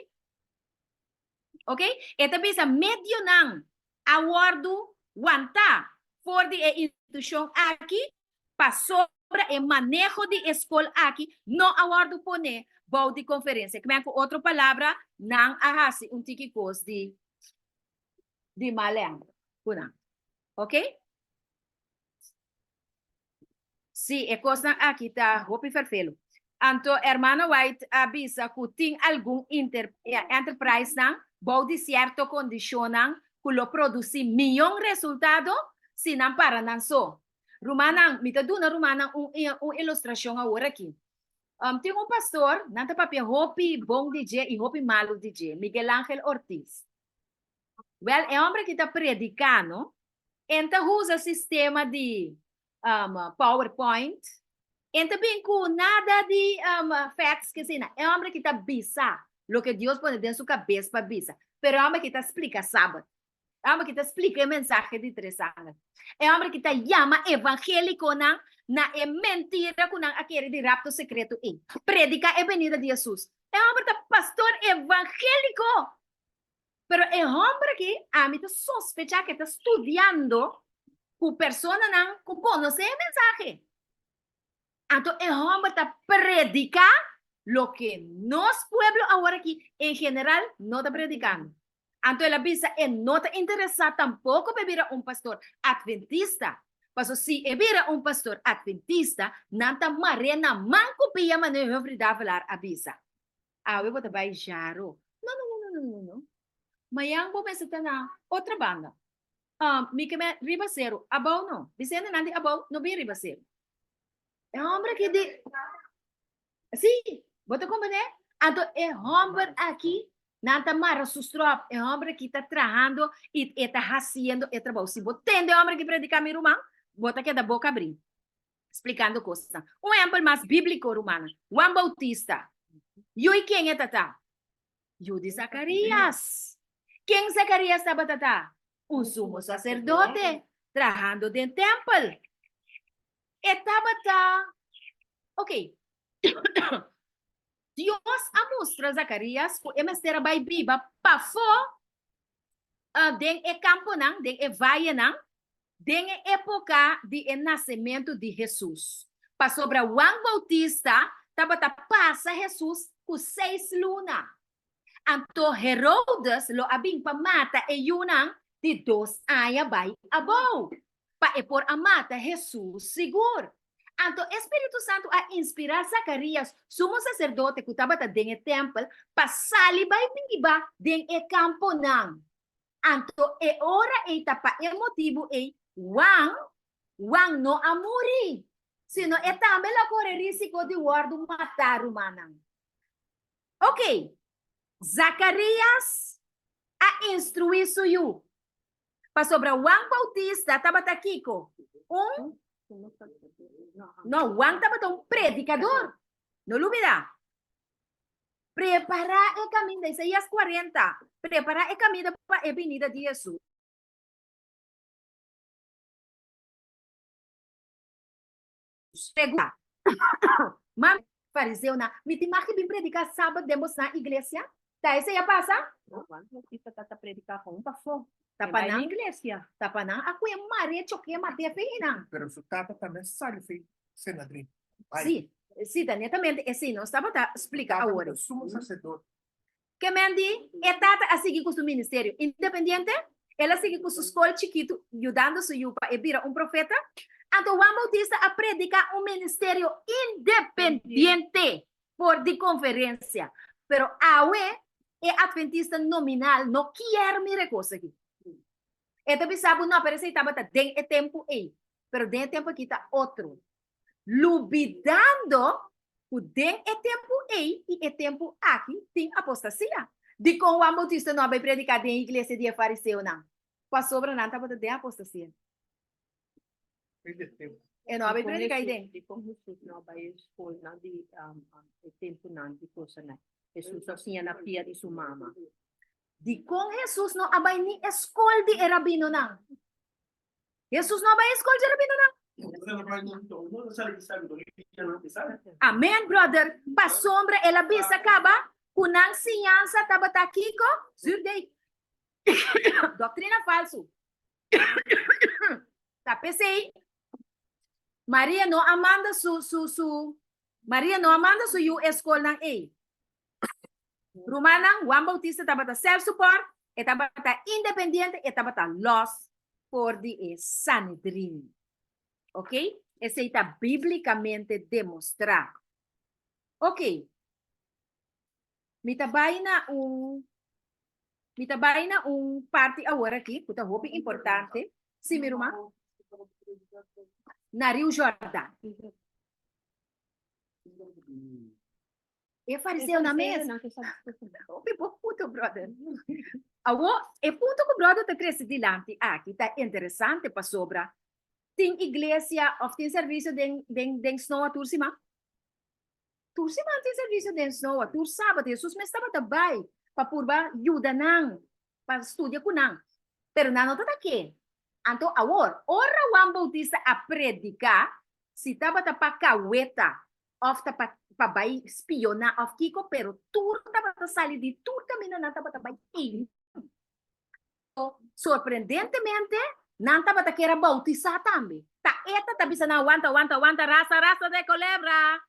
Ok, e ta bisa medionan a wòrdu wantá for di e institushon aki pasobra e maneho di e skol aki no a wòrdu poné bou di konferensia. Kmen ku otro palabra nan a hasi un tiki kos di di malèn ku nan. Ok. Sí, e kosnan aki ta hopi ferfelu. Anto Hermano White a bisa ku tin algun inter enterprisenan bou di sierto kondishonnan ku lo produsí mion resultado si nan para nan so. Rumannan, mi ta duna rumannan un un ilustrashon awor aki. Tin un pastor, nan ta papia hopi bon di dje i hopi malu di dje, Miguel Angel Ortiz. Wèl, e hòmber aki ta prediká, no? E ta usa sistema di PowerPoint. E ta bin ku nada di facts ke asina. E hòmber aki ta bisa loke Dios pone den su kabes pa bisa. Pero e hòmber aki ta splika Sabat. E hòmber aki ta splika e mensahe di tres angel. E hòmber aki ta yama evangélikonan na e mentira ku nan a kere di rapto sekreto ei. Prediká e benida di Hesus. E hòmber ta pastor evangéliko! Pero e hòmber aki ami ta sospechá ku e ta studiando ku personanan ku konosé e mensahe. Anto e hòmber ta prediká loke nos pueblo awor aki en general no ta predikando. Anto el a bisa e no ta interesá tampoko pa e bira un pastor atventista, paso si e bira un pastor atventista nan ta mar'é na man ku pia manera Humphrey Davelaar a bisa. Awe bo ta bai Jaro. No, no, no, no, no, no, no. Mayan bo mester ta na otra banda. Um, mi ke me riba seru. Abou no. Bisende nan di abou, no bin riba seru. E homber aki di... Sí, bo ta comprende? Anto e homber aki, nan ta mara su strop. E homber aki ta trahando i e ta haciendo e trabou. Si bo tende e homber aki predica, mi ruman, bo ta keda boca abri. Splikando kosnan. Un ehèmpel mas bíbliko, rumannan. Juan Boutista. Yu i ken e ta ta? Yu di Zakarías. Ken Zakarías tabata ta? Un sumo saserdote, trahando den tèmpel. E tabata, ok, Dios a mustra Zakarías ku e mester a bai biba pafó den e kamponan, den e vayenan, den e époka di e nasementu di Hesus, pasobra Juan Boutista tabata pasa Hesus ku seis luna. Anto Herodes lo a bin pa mata e yunan di dos aña bai abou, pa e por a mata Hesus sigur. Anto e spiritu santu a inspirá Zakarías, sumo saserdote ku tabata den e tèmpel, pa sali bai biba den e kamponan. Anto e ora ei ta pa e motibu ei Juan, Juan no a muri, sino e tambe lo a kore rísiko di wòrdu matá, rumannan. Oke, Zakarías a instruí su yu, pasobra Juan Boutista tabata kiko? Un? No, Juan tabata un predikador. No lubidá. Prepará e kaminda, Isaías 40, prepará e kaminda pa e binida di Hesus. Pregunta. Ma fariseonan, mi tin mag di bin prediká sabat den bosnan iglesia? Ta esei a pasa? Juan Bautista ta ta prediká kon pafó. Ta E pa bai nan na iglesia. Ta pa nan a kue mare choke mat'é fe einan. Pero su tata tambe sali fi Senadrin. Bai. Sí, sí, ta netamente esei nos tabata splika Tata awor. ta sumo sacerdote. Ke men di, e tata a sigui ku su ministerio independiente, el a sigui ku su skol chikitu yudando su yu pa e bira un profeta. Anto Juan Bautista a prediká un ministerio independiente for di konferensia. Pero awe e atventista nominal no kier mira e kos aki. E ta bisa bo, no, pero esei tabata den e tempu ei. Pero den e tempu aki ta otro. Lubidando ku den e tempu ei i e tempu aki tin apostasia. Dikon Juan Boutista no a bai prediká den e iglesia di e fariseonan? Pasobra nan tabata den apostasia. E no a bai prediká ei den. Dikon Hesus no a bai e skolnan di e tempunan di kosanan? Hesus a siña na pia di su mama. Dikon Hesus no a bai ni e skol di e rabinonan? Hesus no a bai e skol dje rabinonan. Amen, brother. Pasobra el a bisa kaba ku nan siñansa tabata kiko? Zuurdeeg. Doktrina falsu. Ta p'esei Maria no a manda su su su Maria no a manda su yu e skolnan ei. Rumannan, Juan Bautista tabata self-support, e tabata independiente, e tabata los for di e Sanedrin. Ok? Esei ta bíblicamente demostrá. Ok. Mi ta bai na un mi ta bai na un parti awor aki ku ta hopi importante. Sí, mi ruman? Na Riu Jordan. E fariseonan mes. Hopi bo punto, brother. Awo, e punto ku brother ta trese dilanti aki ta interesante pasobra tin iglesia of tin servisio den den den snoa tur siman? Tur siman tin servisio den snoa, tur sabat Hesus mes tabata bai pa purba yuda nan, pa studia ku nan. Pero nan no tabata ke. Anto awor, ora Juan Bautista a prediká, si tabata pa kaweta òf ta pa pa bai spioná òf kiko, pero tur tabata sali di tur kaminda nan tabata bai einan. Sorprendentemente, nan tabata kier a bautisá tambe. Ta eta ta bisa nan, Wanta, wanta, wanta, rasa, rasa de kolebra!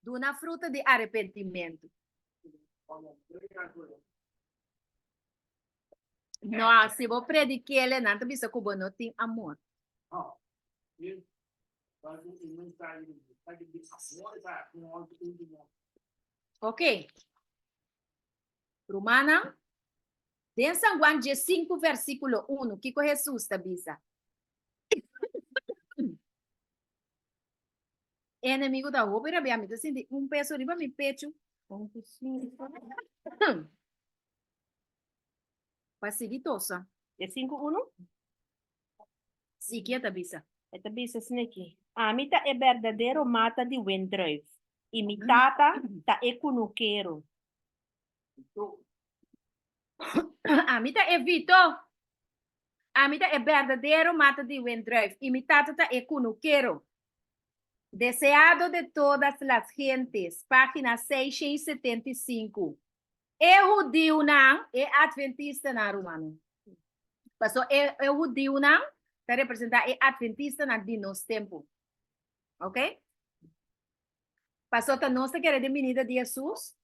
Duna fruta di arepentimentu. No, si bo predik'el, nan ta bisa ku bo no tin amor. Ok. Rumannan, den San Juan 15 versíkulo 1, kiko Hesus ta bisa? E enemigu ta hopi rabiá, mi ta sinti un peso riba mi pechu. Pa sigui tosa. E sinku unu? Si, ki e ta bisa? E ta bisa sneki, Ami ta e berdadero mata di wendruif, i mi Tata ta e kunukero. Ami ta e Vito. Ami ta e berdadero mata di wendruif, i mi Tata ta e kunukero. Deseado de todas las gentes, página 675. E hudiunan, e adventistanan, rumannan. Paso e, e hudiunan ta representá e adventistanan di nos tempu. Ok? Paso ta nos ta kere den binida di Hesus,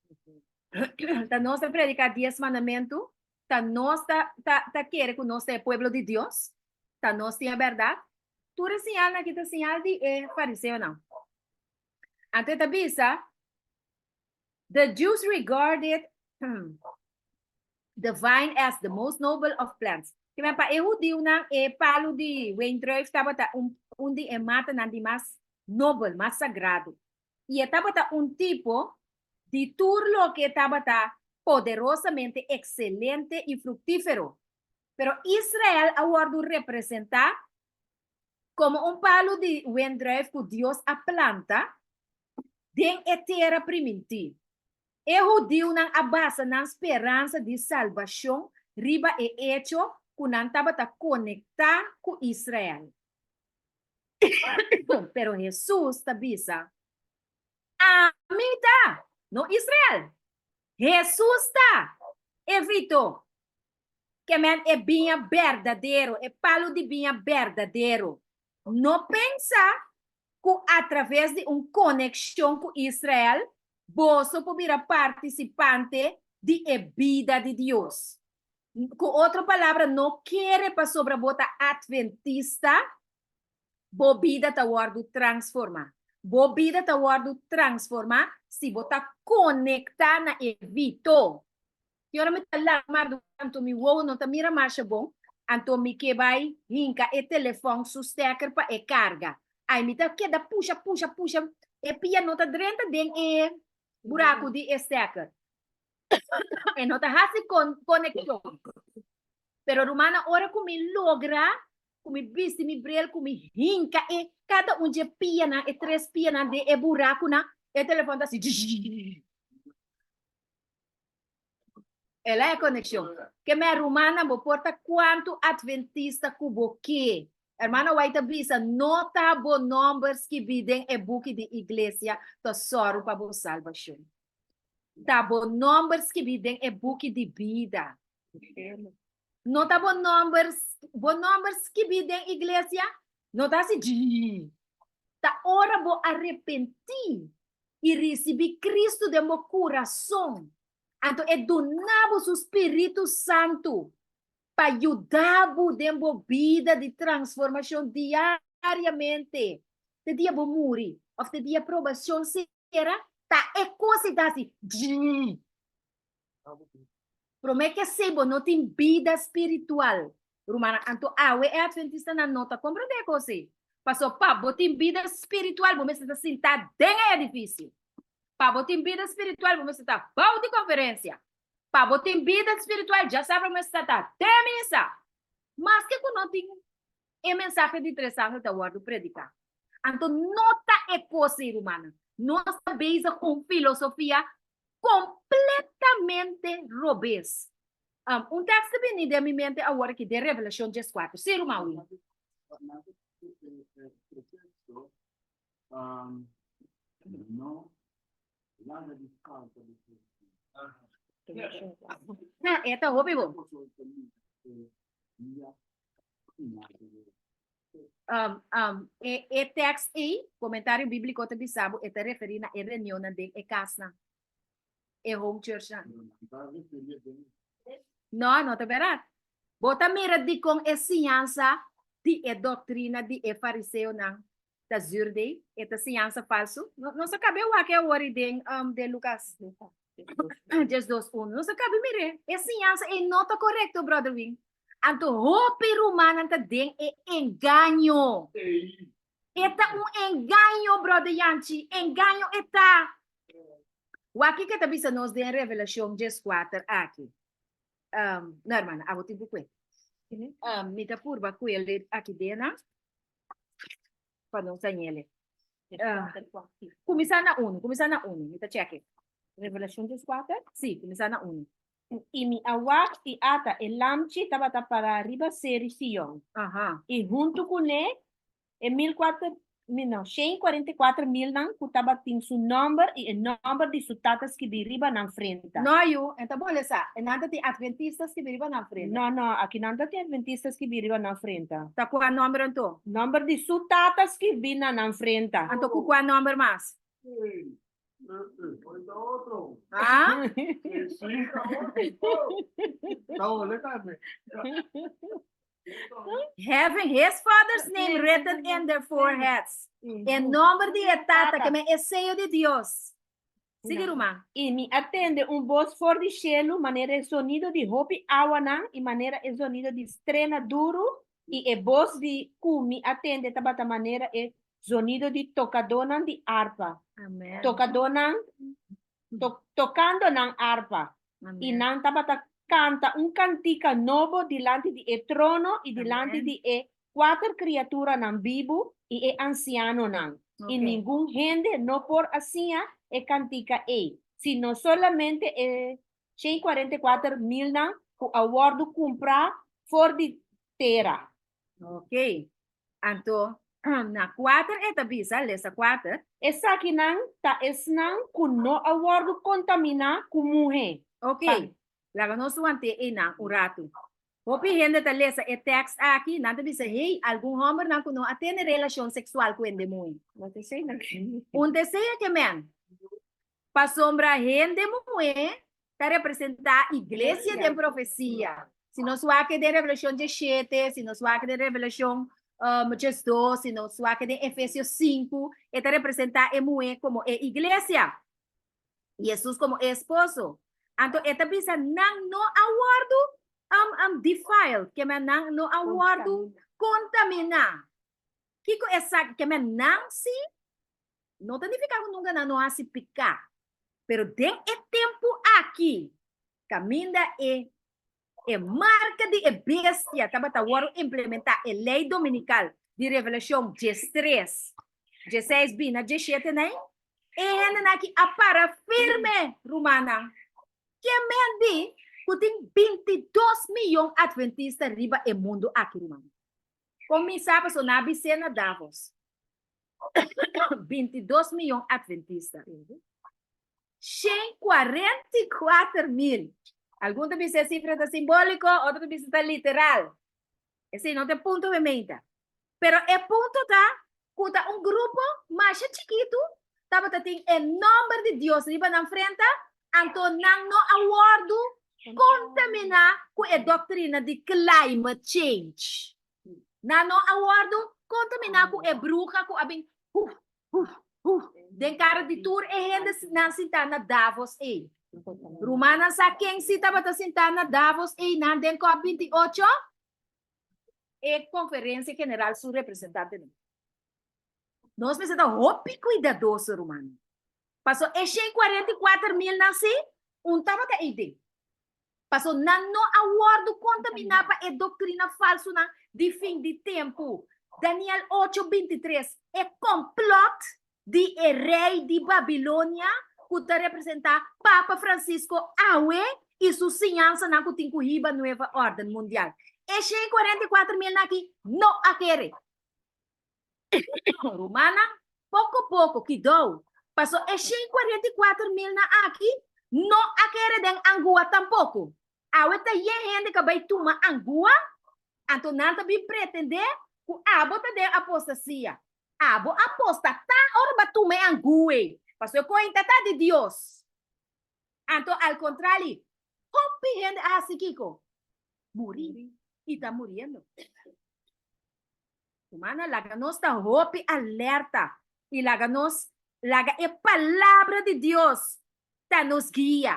ta nos ta prediká dies mandamentu, ta nos ta, ta, ta kere ku nos ta e pueblo di Dios, ta nos tin e bèrdat. Tur e señalnan aki ta señal di e fariseonan. Anto e ta bisa, The Jews regarded the vine as the most noble of plants. Kimen pa e hudiunan e palu di wijndruif tabata un, un di e matanan di mas nobel, mas sagrado. I e tabata un tipo di tur loke tabata poderosamente excelente i fructífero. Pero Israel a wordu representá komo un palu di wendruif ku Dios a planta den e tera primintí. E hudiunan a basa nan speransa di salbashon riba e echo ku nan tabata konektá ku Israel. Pero Hesus ta bisa, Ami ta, no Israel. Hesus ta e Vito, ke men e biña berdadero, e palu di biña berdadero. No pensa ku atraves di un konekshon ku Israel boso por bira partisipante di e bida di Dios. Ku otro palabra, no kere pasobra bo ta atventista, bo bida ta wòrdu transformá. Bo bida ta wòrdu transformá si bo ta konektá na e Vito. Ki ora mi ta lanta mardugá anto mi wowo no ta mira masha bon, anto mi ke bai hinka e telefòn su stekker pa e karga. Ai mi ta keda pusha pusha pusha e pia no ta drenta den e buraku di e stekker. E no ta hasi konekshon. Pero rumannan ora ku mi logra ku mi bisti mi bril ku mi hinka e kada un dje pianan e tres pianan den e burakunan e telefòn ta hasi jijijiji. El a e konekshon. Ke mi rumannan bo por ta kuantu adventista ku bo ke. Hermana White ta bisa, no ta bo nòmber skibí den e buki di iglesia ta sòru pa bo salbashon. Ta bo nòmber skibí den e buki di bida. No ta bo nòmber, bo nòmber skibí den iglesia no ta hasi djii. Ta ora bo arepentí i risibí Kristu den bo kurason, anto e duna bo su spiritu santu pa yuda bo den bo bida di transformashon diariamente. Te dia bo muri òf te dia probashon sera, ta e kos ei ta hasi djii. Promé ke esei bo no tin bida spiritual, rumannan. Anto awe e atventistanan no ta komprendé e kos ei. Paso pa bo tin bida spiritual bo mester ta sintá den e edifisio. Pa bo tin bida spiritual bo mester ta bou di konferensia. Pa bo tin bida spiritual djasabra bo mester ta den misa. Maske ku no tin e mensahe di tres angel ta wòrdu prediká. Anto no ta e kos ei rumannan. Nos ta bezig ku un filosofia kompletamente robes. Un tekst ta bini den mi mente awor aki den Revelashon dieskuater. Sí, ruman William. E ta hopi bon. E e tekst ei, Komentario Bíbliko ta bisa bo, e ta referí na e reunionnan den e kasnan, e home churchnan. No, no ta bèrdat. Bo ta mira dikon e siñansa di e doktrina di e fariseonan ta zuurdeeg, e ta siñansa falsu? Nos a kabe wak e awor ei den den Lukas 12 unu. Nos a kabe mir'é. E siñansa ei no ta korekto, bròder Win. Anto hopi rumannan ta den e engaño. E ta un engaño, bròder Yanchi. Engaño e ta. Wak kiko e ta bisa nos den Revelashon 14 aki. No, hermana, abo tin ku kue. Mi ta purba kuel aki dena pa nos dañele. Kuminsá na unu, kuminsá na unu, mi ta chèk'e. Revelashon 14? Sí, kuminsá na unu. I mi a wak i ata e lamchi tabata pará riba seri Sion, i huntu kuné e mil kuater, no, shen kuarenta i kuater milnan ku tabatin su nòmber i e nòmber di su tata skibí riba nan frenta. No, yu, e ta bon lesa. E nan ta tin adventista skibí riba nan frenta. No, no, aki nan ta tin adventista skibí riba nan frenta. Ta kua nòmber anto? Nòmber di su tata skibí na nan frenta. Anto ku kua nòmber mas? Ah? Having his father's name written in their foreheads. E nomber di e tata, ke men e seyo di Dios. Sigui, ruman. I mi a tende un bos for di shelu manera e zonido di hopi awanan i manera e zonido di strena duru, i e bos di ku mi a tende tabata manera e zonido di tokadónan di arpa, Amen. tokadónan to, tokando nan arpa, i Amen. nan tabata kanta un kantika nobo dilanti di e trono i dilanti Amen. di e kuater kriaturanan bibu i e ansianonan. I Ok. ningun hende no por a siña e kantika ei, sino solamente e 144 milnan ku a wòrdu kumprá for di tera. Ok. Anto, na kuater e ta bisa, lesa kuater. Esakinan ta esnan ku no a wòrdu kontaminá ku muhé. Ok, laga nos want'é einan un ratu. Hopi hende ta lesa e tèkst aki, nan ta bisa, Hey, algun hòmbernan ku no a tene relashon seksual ku hende muhé. Un ta esei a ke men. Pasobra hende muhé ta representá iglesia den profesia. Si nos wak den Revelashon diesshete, si nos wak den Revelashon diesdos, si nos wak den Efesios sinku, e ta representá e muhé komo e iglesia, i Hesus komo e esposo. Anto e ta bisa nan no a wòrdu defiled, ke men nan no a wòrdu kontaminá. Kiko esaki? Ke men nan si No ta nifiká ku nunka nan no hasi piká, pero den e tempu aki, kaminda e e marka di e bestia tabata wòrdu implementá, e lei dominikal di Revelashon diestres, dieseis bini na diesshete nei, e hendenan aki a para firme, rumannan. Ke men di ku tin bintidos miyon atventista riba e mundu aki, rumannan? Kon mi sa? Pasobra nan a bis'é na Davos. 22 miyon adventista. 144 mil. Algun ta bisa e sifra ta simbóliko, otro ta bisa ta literal. Esei no ta e punto mi meinta. Pero e punto ta ku ta un grupo masha chikitu tabata tin e nòmber di Dios riba nan frenta, anto nan no a wòrdu kontaminá ku e doktrina di climate change. Nan no a wòrdu kontaminá ku e bruha ku a bin huf, huf, huf den kara di tur e hende nan sintá na Davos ei. Rumannan sa ken si tabata sintá na Davos ei nan den cop 28? E konferensia general su representantenan. Nos mester ta hopi kuidadoso, rumannan. Paso e 144 mil nan sí, un tabata ei den. Paso nan no a wòrdu kontaminá pa e doktrina falsunan di fin di tempu. Daniel ocho, 23, E kòmplòt di e rei di Babilonia ku ta representá Papa Francisco awe i su siñansanan ku tin ku hiba Nueva Órden Mundial. E 144 mil nan aki no a kere. Rumannan, poko poko, kidou, paso e 144 mil nan aki no a kere den angua tampoko. Awe ta yen hende ku a bai tuma angua, anto nan ta bin pretendé ku abo ta den apostasia. Abo apostatá ora bo a tuma e angua ei, paso e kointa ta di Dios. Anto al kontrali, hopi hende a hasi kiko? Muri, i ta muriendo. Rumannan, laga nos ta hopi alerta i laga nos laga e Palabra di Dios ta nos guia.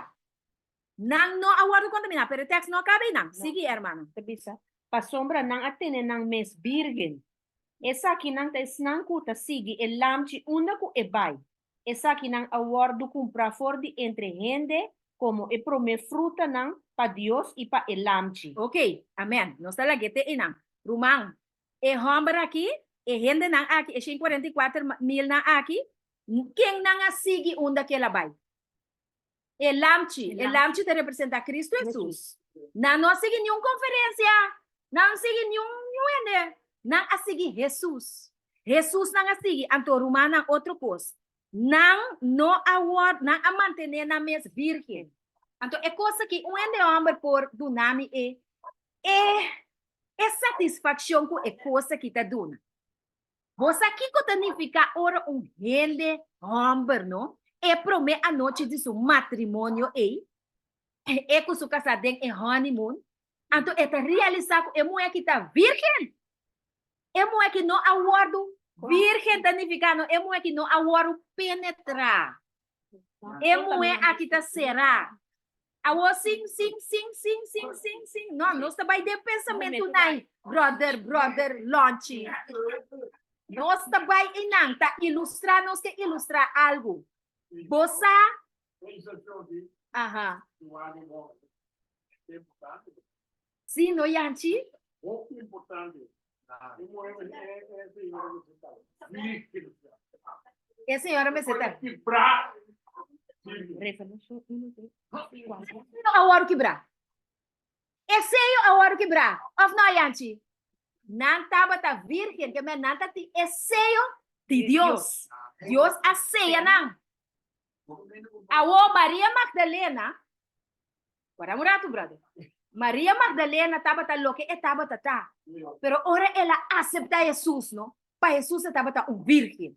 Nan no a wòrdu kontaminá, pero e tèks no a kaba einan. Sigui, hermano. Ta bisa, Pasobra nan a tene nan mes bírgen. Esakinan ta esnan ku ta sigui e Lamchi unda ku e bai. Esakinan a wòrdu kumprá for di entre hende komo e promé frutanan pa Dios i pa e Lamchi. Ok, amèn. Nos ta lag'é te einan. Ruman, e hòmber aki, e hendenan aki, e 144 mil nan aki, ken nan a sigui unda ku el a bai? E Lamchi. E Lamchi ta representá Kristu Hesus. Nan no a sigui niun konferensia, nan no sigui niun niun hende. Nan a sigui Hesus. Hesus nan a sigui. Anto rumannan, otro kos, nan no a wòrdu, nan a mantené nan mes bírgen. Anto e kos aki, un hende hòmber por duna mi e e e satisfakshon ku e kos aki ta duna. Bo sa kiko ta nifiká ora un hende hòmber, no, e promé anochi di su matrimonio ei, e ku su kasá den e honeymoon, anto e ta realisá ku e muhé aki ta vírgen? E muhé aki no a wòrdu vírgen ta nifiká, no, e muhé aki no a wòrdu penetrá. E muhé aki ta será. Awor sin, sin, sin, sin, sin, sin, sin. No, nos ta bai den pensamentu nai, brother, brother, Lonchi. Nos ta bai einan, ta ilustrá, nos ke ilustrá algu. Bo sa? Aha. Sí, no, Yanchi? Hopi importante. E señora mester ta. Kibrá. Revelashon 1, 3, 4. No a wòrdu kibrá. E seyo a wòrdu kibrá. Òf no, Yanchi? Nan tabata vírgen, ke men nan ta tin e seyo di Dios. Dios a seya nan. Awor Maria Magdalena, wara un ratu, brother. Maria Magdalena tabata loke e tabata ta. Pero ora el a aseptá Hesus, no, pa Hesus e tabata un vírgen.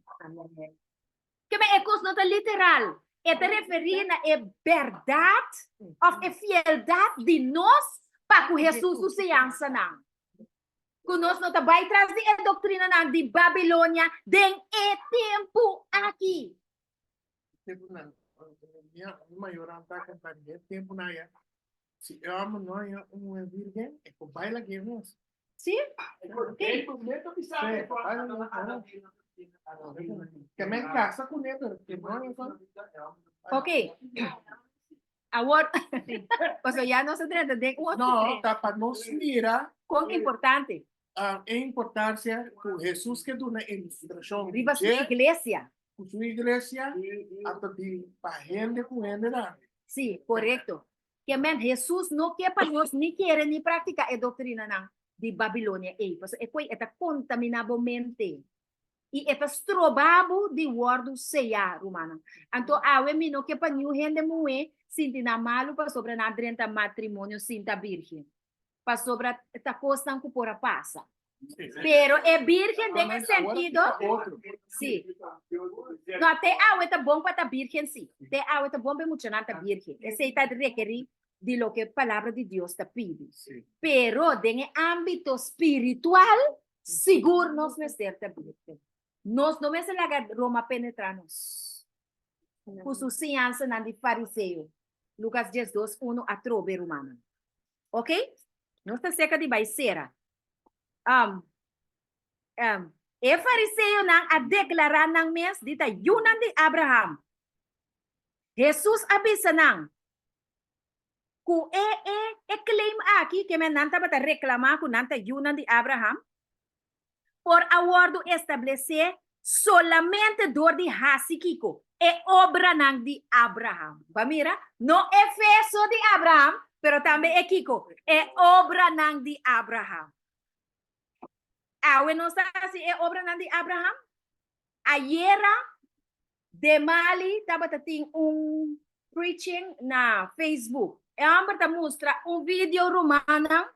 Ke men e kos no ta literal. E ta referí na e bèrdat òf e fieldat di nos pa ku Hesus su siñansanan. Ku nos no ta bai tras di e doktrinanan di Babilonia den e tempu aki. Tempunan, mi mi mayornan ta konta mi e tempunan aya, si e hòmber no haña un muhé vírgen, e por bai lag'é mes. Sí? Ke men kasa kuné, pero ke no haña son. Ok. Awor, pasobra ya nos a drenta den un otro No, ta pa nos mira kon importante e importancia ku Hesus ke duna ilustrashon di riba su dje iglesia. ku su iglesia anto di pa hende ku hende tambe. Sí, korekto. Ke men Hesus no ke pa nos ni kere ni praktiká e doktrinanan di Babilonia ei, pasobra e koi e ta kontaminá bo mente i e ta stroba bo di wòrdu seyá, rumannan. Anto awe mi no ke pa niun hende muhé sinti nan malu pasobra nan a drenta matrimonio sin ta bírgen, pasobra ta kosnan ku por a pasa. Pero e bírgen den e sentido, sí. No, te awe ta bon pa ta bírgen, sí. Te awe ta bon pa e muchanan ta bírgen. Esei ta rekerí di loke Palabra di Dios ta pidi. Pero den e ámbito spiritual, sigur nos mester ta bírgen. Nos no mester laga Roma penetrá nos ku su siñansanan di fariseo. Lukas 12, 1 atrobe, rumannan. Ok? Nos ta serka di bai sera. Um, um, E fariseonan a deklará nan mes di ta yunan di Abraham. Hesus a bisa nan ku e e e claim aki ke men nan tabata reklamá ku nan ta yunan di Abraham por a wòrdu establesé solamente dor di hasi kiko? E obranan di Abraham. Bo a mira? No e fe so di Abraham, pero tambe e kiko? E obranan di Abraham. Awe nos ta hasi e obranan di Abraham? Ayera Demali tabata tin un preaching na Facebook. E homber ta mustra un video rumannan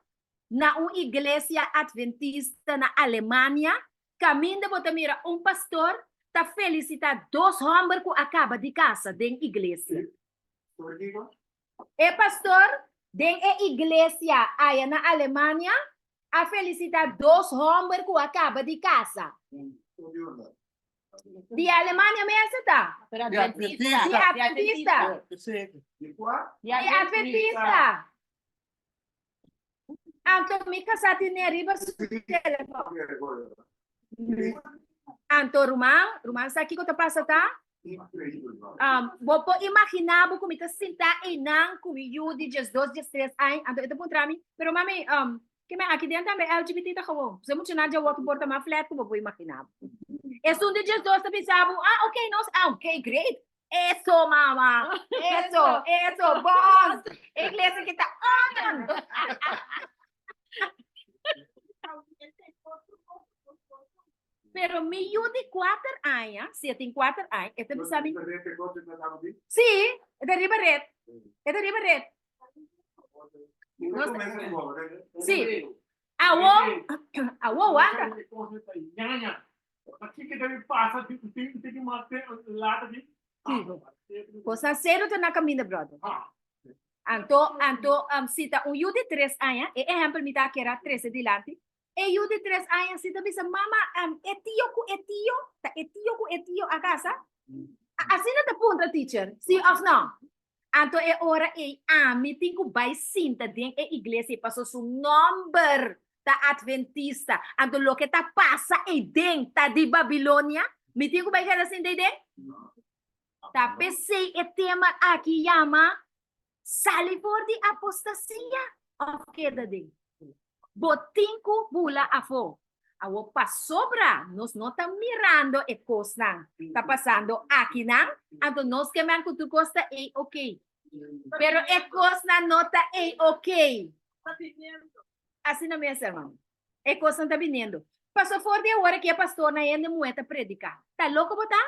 na un iglesia adventista na Alemania kaminda bo ta mira un pastor ta felisita dos homber ku a kaba di kasa den iglesia. E pastor den e iglesia aya na Alemania a felisita dos homber ku a kaba di kasa. Di Alemania mes e ta. Pero Di adventista. Di adventista. Di kua? Di adventista. Anto mi kasá tine riba su telefòn. Anto ruman, ruman sa kiko ta pasa ta? Increíble. Bo por imaginá bo ku mi ta sintá einan ku mi yu di diesdos, diestres aña, anto e ta puntra mi, pero mami, Ke men aki den tambe LGBT ta gewoon. Pasobra muchanan dja wòrdu por ta mas flat ku bo por imaginá bo. Esun di 12 ta bisa bo, ah ok nos, ah ok great. Eso mama, eso, eso, bon. E iglesia ki ta on. Pero mi yu di kuater aña, si e tin kuater aña, e ta bisa mi, sí, e ta riba ret, e ta riba ret. Sí. Awo, awo wanta. Cosa serio ta na caminda, brother. Anto, anto, um, si ta un yu di tres aña, e ehempel mi ta kera trece dilanti, e yu di tres aña si ta bisa, mama, um, e tio ku e tio, ta e tio ku e tio a casa? Asina ta puntra teacher, si of no? Anto e ora ei ami tin ku bai sinta den e iglesia ei paso su nòmber ta Adventista. Anto loke ta pasa ei den ta di Babilonia. Mi tin ku bai keda sinta ei den? Ta p'esei e tema aki yama Sali for di Apostasia òf Keda Den. Bo tin ku bula afó. Awor pasobra nos no ta mirando e kosnan ta pasando akinan, anto nos ke men ku tur kos ta ei ok. Pero e kosnan no ta ei ok. Asina mes, hermano. E kosnan ta biniendo. Paso for di awor aki e pastornan hende muhé ta prediká. Ta loko bo ta?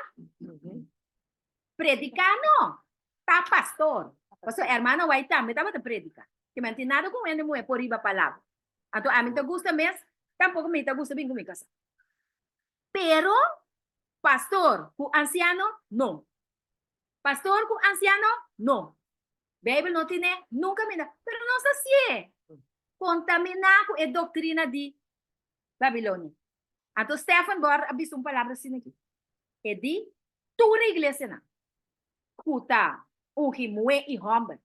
Prediká no, ta pastor. Pasobra hermano White tambe tabata prediká. Ke men tin nada ku un hende muhé por riba palabra. Anto ami ta gusta mes, tampoko mi ta gusta bin ku mi kasá. Pero pastor ku ansiano, no. Pastor ku ansiano, no. Beibel no tine nunka minda. Pero nos a sié kontaminá ku e doktrina di Babilonia. Anto Stefan Bor a bisa un palabra asina aki. E di, Tur e iglesianan ku ta ungi muhé i hòmber,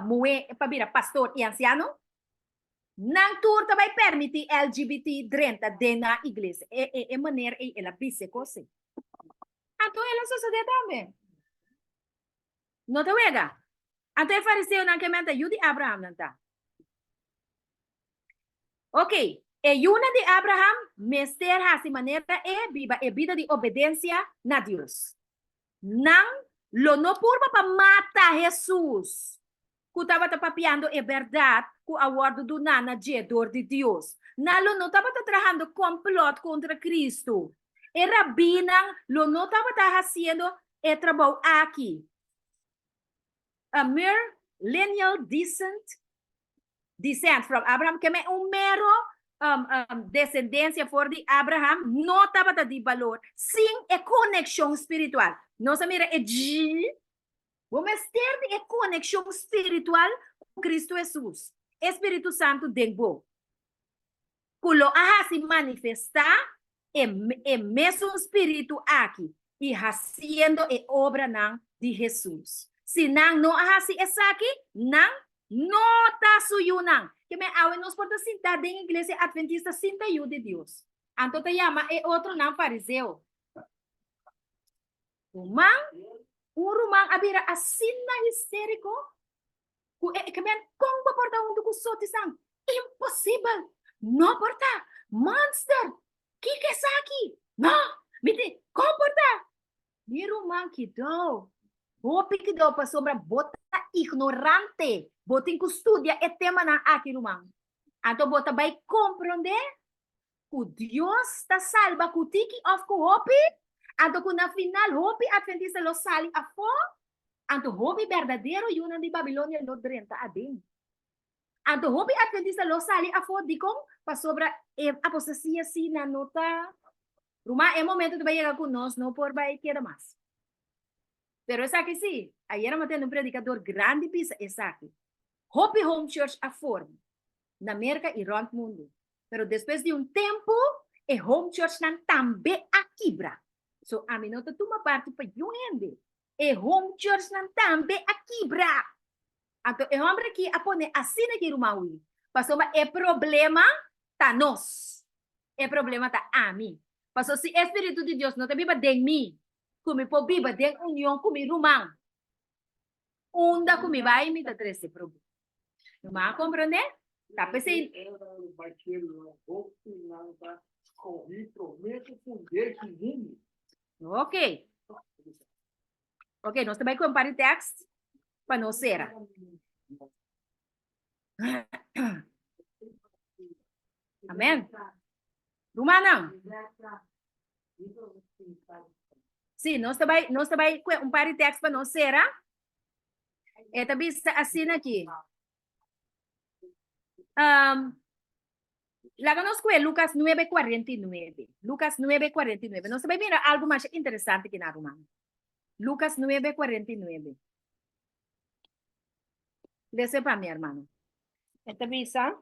muhé pa bira pastor i ansiano, nan tur ta bai permití LGBT drenta den nan iglesia. E, e, e manera ei el a bisa e kos ei. Anto el a sosodé tambe. No ta wega. Anto e fariseonan ke menta yu di Abraham nan ta. Ok, e yunan di Abraham mester hasi manera e biba e bida di obedensia na Dios. Nan lo no purba pa mata Hesus, ku tabata papiando e bèrdat ku a wòrdu duná na dje dor di Dios. Nan lo no tabata trahando kòmplòt kontra Kristu. E rabinan lo no tabata hasiendo e trabou aki. A mere lineal descent descent from Abraham, ke men un mero um, um, descendencia for di Abraham no tabata di balor sin e konekshon spiritual. Nos a mira e dji, bo mester di e konekshon spiritual ku Kristu Hesus, e Spiritu Santu den bo. ku lo a hasi manifestá e e mesun spiritu aki i hasiendo e obranan di Hesus. Si nan no a hasi esaki, nan no ta su yunan. Ke men awe nos por ta sintá den Iglesia Adventista sin ta yu di Dios. Anto ta yama e otronan fariseo. Ruman, un ruman a bira asina histériko ku e ke men kon bo por ta huntu ku sotisan? Imposibel! No por ta! Monster! Kiko esaki? No! Mi tin, kon por ta? Mi ruman kidou, hopi kidou pasobra bo ta ignorante. Bo tin ku studia e temanan aki ruman. Anto bo ta bai komprondé ku Dios ta salba ku tiki òf ku hopi, anto ku na final hopi atventista lo sali afó, anto hopi berdadero yunan di Babilonia lo drenta aden. Anto hopi atventista lo sali afó, dikon? Pasobra e apostasia si nan no ta. Ruman, e momento ta bai yega ku nos no por bai keda mas. Pero esaki sí, ayera mi a tende un predikador grandi bisa esaki, Hopi home church a forma na Merka i rònt mundu, pero despues di un tempu e home churchnan tambe a kibra. So ami no ta tuma parti pa yun hende. E home churchnan tambe a kibra. Anto e hòmber aki a pone asina ki ruman hui, pasobra e problema ta nos. E problema ta ami. Pasobra si e spiritu di Dios no ta biba den mi, ku mi por biba den union ku mi ruman, unda ku mi bai mi ta trese problema. Ruman a komprondé? Ta p'esei. Ok. Ok, nos ta bai ku un par di tekst pa nos sera. Amen. Rumannan. Sí, nos ta bai, nos ta bai ku un par di tekst pa nos sera. E ta bisa asina aki. Um, Laga nos kue Lucas 9:49. Lucas 9:49. Nos ta bai mira algu masha interesante kina, ruman. Lucas 9:49. Lese pa mi, hermano. E ta bisa,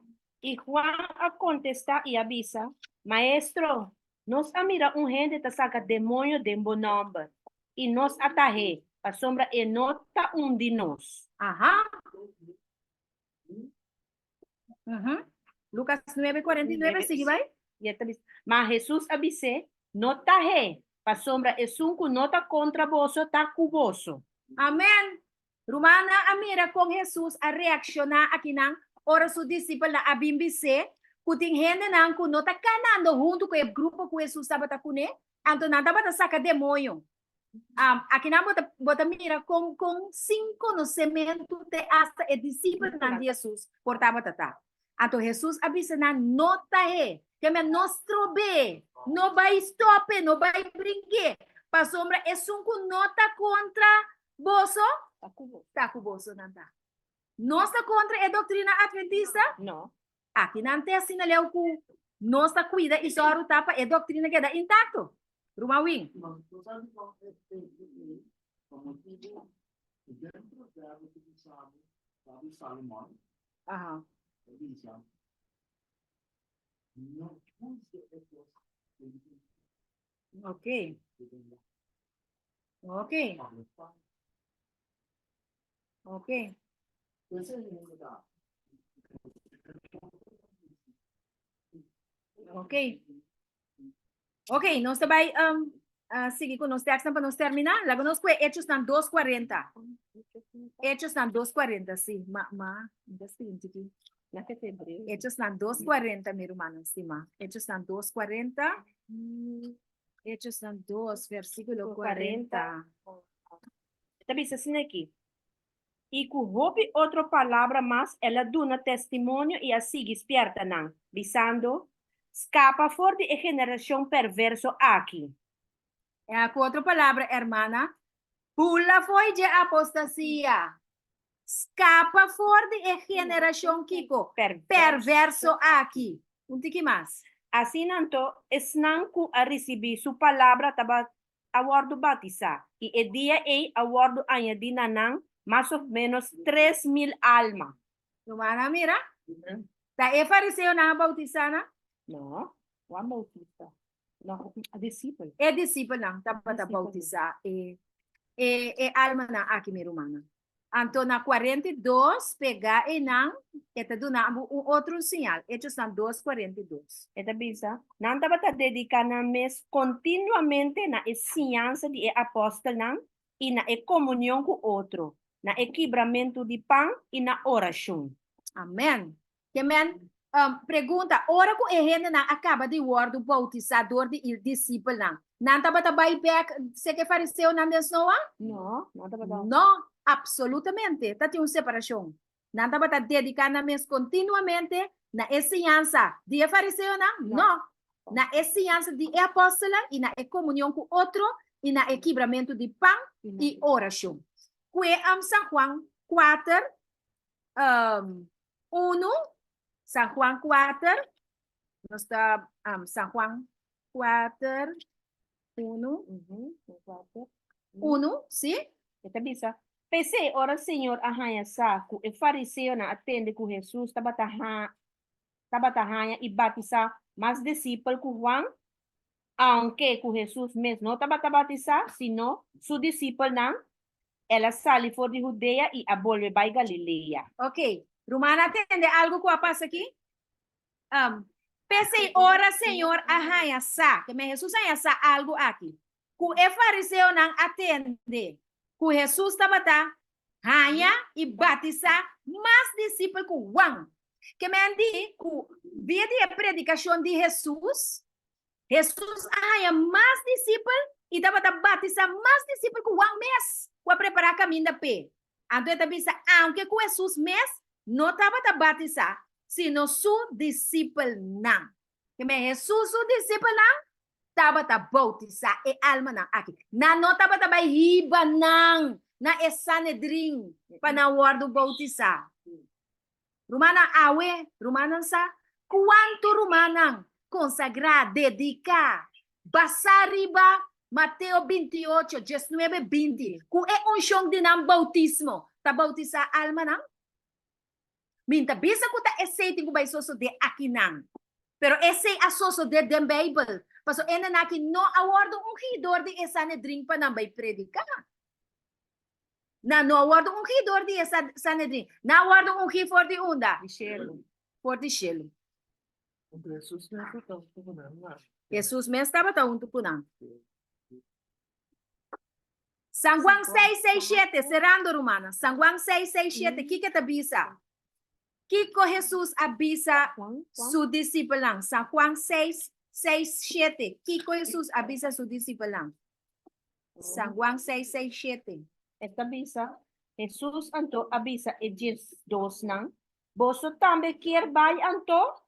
I Juan a kontestá i a bisa, Maestro, nos a mira un hende ta saka demoño den bo nòmber, i nos a tah'é, pasobra e no ta un di nos. Aha. Uhum. Lucas 9:49, sigui bai. I e ta bisa, Ma Hesus a bis'é, No tah'é, pasobra esun ku no ta kontra boso ta ku boso. Amen. Rumannan a mira kon Hesus a reakshoná akinan ora su disipelnan a bin bis'é ku tin hendenan ku no ta kanando huntu ku e grupo ku Hesus tabata kuné, anto nan tabata saka demoño. Akinan bo ta bo ta mira kon kon sin konosementu te asta e disipelnan di Hesus por tabata ta. Anto Hesus a bisa nan, No ta e, keme no strob'é, no bai stòp'é, no bai bring'é, pasobra esun ku no ta kontra boso, ta ku boso nan ta. Nos ta kontra e doktrina atventista? No. Aki nan te asina leu ku nos ta kuida i sòru ta pa e doktrina keda intakto. Ruman Win. Aha. Ok. Ok. Ok. Ok. Ok, nos ta bai um, uh, sigui ku nos tekstnan pa nos terminá. Laga nos kue Hechosnan 2:40. Hechosnan 2:40, sí. Ma, ma, mi ta sinti ki. Na ke te breu. Hechosnan 2:40, mi rumannan stimá. Hechosnan 2:40. Hechosnan 2, versíkulo 40. Ta bisa asina aki, I ku hopi otro palabra mas el a duna testimonio i a sigui spièrta nan, bisando, Skapa for di e generashon perverso aki. Ku otro palabra, hermana, bula fo'i dje apostasia. Skapa for di e generashon kiko? Perverso aki. Un tiki mas. Asina anto, esnan ku a risibí su palabra tabata a wòrdu batisá, i e dia ei a wòrdu añadí na nan mas òf ménos 3000 alma. Rumannan a mira? Ta e fariseonan a bautisá nan? No, Juan Bautista. No, a disipel. E disipelnan tabata bautisá e e almanan aki, mi rumannan. Anto na 42, pegá einan, e ta duna bo un otro señal. Hechosnan 2, 42. E ta bisa, Nan tabata dediká nan mes kontinuamente na e siñansa di e apòstelnan i na e komunion ku otro, na e kibramentu di pan i na orashon. Amèn. Ke men, pregunta, ora ku e hendenan a kaba di wòrdu boutisá dor di e disipelnan, nan tabata bai bèk serka e fariseonan den snoa? No, nan tabata. No, apsolutamente. Ta tin un separashon. Nan tabata dediká nan mes kontinuamente na e siñansa di e fariseonan? No. Na e siñansa di e apòstelnan i na e komunion ku otro i na e kibramentu di pan i orashon. Kue San Juan kuater, Unu, San Juan kuater, nos ta San Juan kuater, unu, unu, si. E ta bisa, P'esei ora Señor a haña sa ku e fariseonan a tende ku Hesus tabata tabata haña i batisá mas disipel ku Juan, Aunke ku Hesus mes no tabata batisá, sino su disipelnan, el a sali for di Hudea i a bolbe bai Galilea. Ok, ruman a tende algu ku a pasa aki? Um, P'esei ora Señor a haña sa, ke men Hesus haña sa algu aki, ku e fariseonan a tende ku Hesus tabata haña i batisá mas disipel ku Juan. Ke men di ku via di e predikashon di Hesus, Hesus a haña mas disipel i tabata batisá mas disipel ku Juan mes ku a prepará kaminda p'e. Anto e ta bisa aunke ku Hesus mes no tabata batisá, sino su disipelnan. Keme Hesus su disipelnan tabata boutisá e almanan aki. Nan no tabata bai hiba nan na e Sanedrin pa nan wòrdu boutisá. Rumannan awe, rumannan sa kuantu rumannan konsagrá, dediká, basá riba Mateo 28, 19, 20, ku e unshon di nan boutismo ta boutisá almanan? Mi ta bisa ku ta esei tin ku bai sosodé akinan, pero esei a sosodé den Beibel, pasobra hendenan aki no a wòrdu ungí dor di e Sanedrin pa nan bai prediká. Nan no a wòrdu ungí dor di e Sanedrin. Nan a wòrdu ungí for di unda? Di shelu. For di shelu. Hesus mes tabata huntu ku nan. Hesus mes tabata huntu ku nan. San Juan 6, 6, 7, serando rumannan. San Juan 6, 6, 7, kiko ta bisa? Kiko Hesus a bisa su disipelnan? San Juan 6, 6, 7, kiko Hesus a bisa su disipelnan? San Juan 6, 6, 7. E ta bisa, Hesus anto a bisa e diesdosnan, Boso tambe kier bai anto?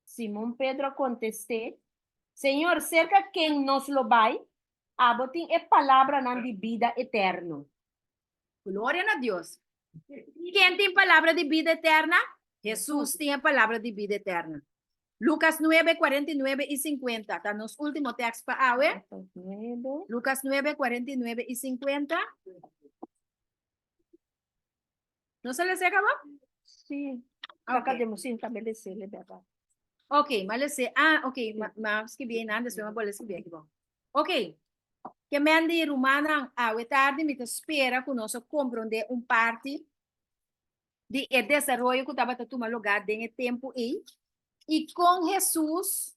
Simon Pedro a kontest'é, Señor, serka ken nos lo bai? Abo tin e palabranan di bida eterno. Gloria na Dios! Ken tin palabra di bida eterna? Hesus tin e palabra di bida eterna. Lucas 9, 49 i 50 ta nos último tekst pa awe. Lucas 9, 49 i 50. Nos a lesa kaba? Sí. Ok. Acá demos sí, también lese, le beba. Ok, ma lese. Ah, ok, ma, ma skibí einan, despues ma bolbe skibí aki bon. Ok, ke men di rumannan, awe tardi mi ta spera ku nos a komprondé un parti di e desaroyo ku tabata tuma lugá den e tempu ei i kon Hesus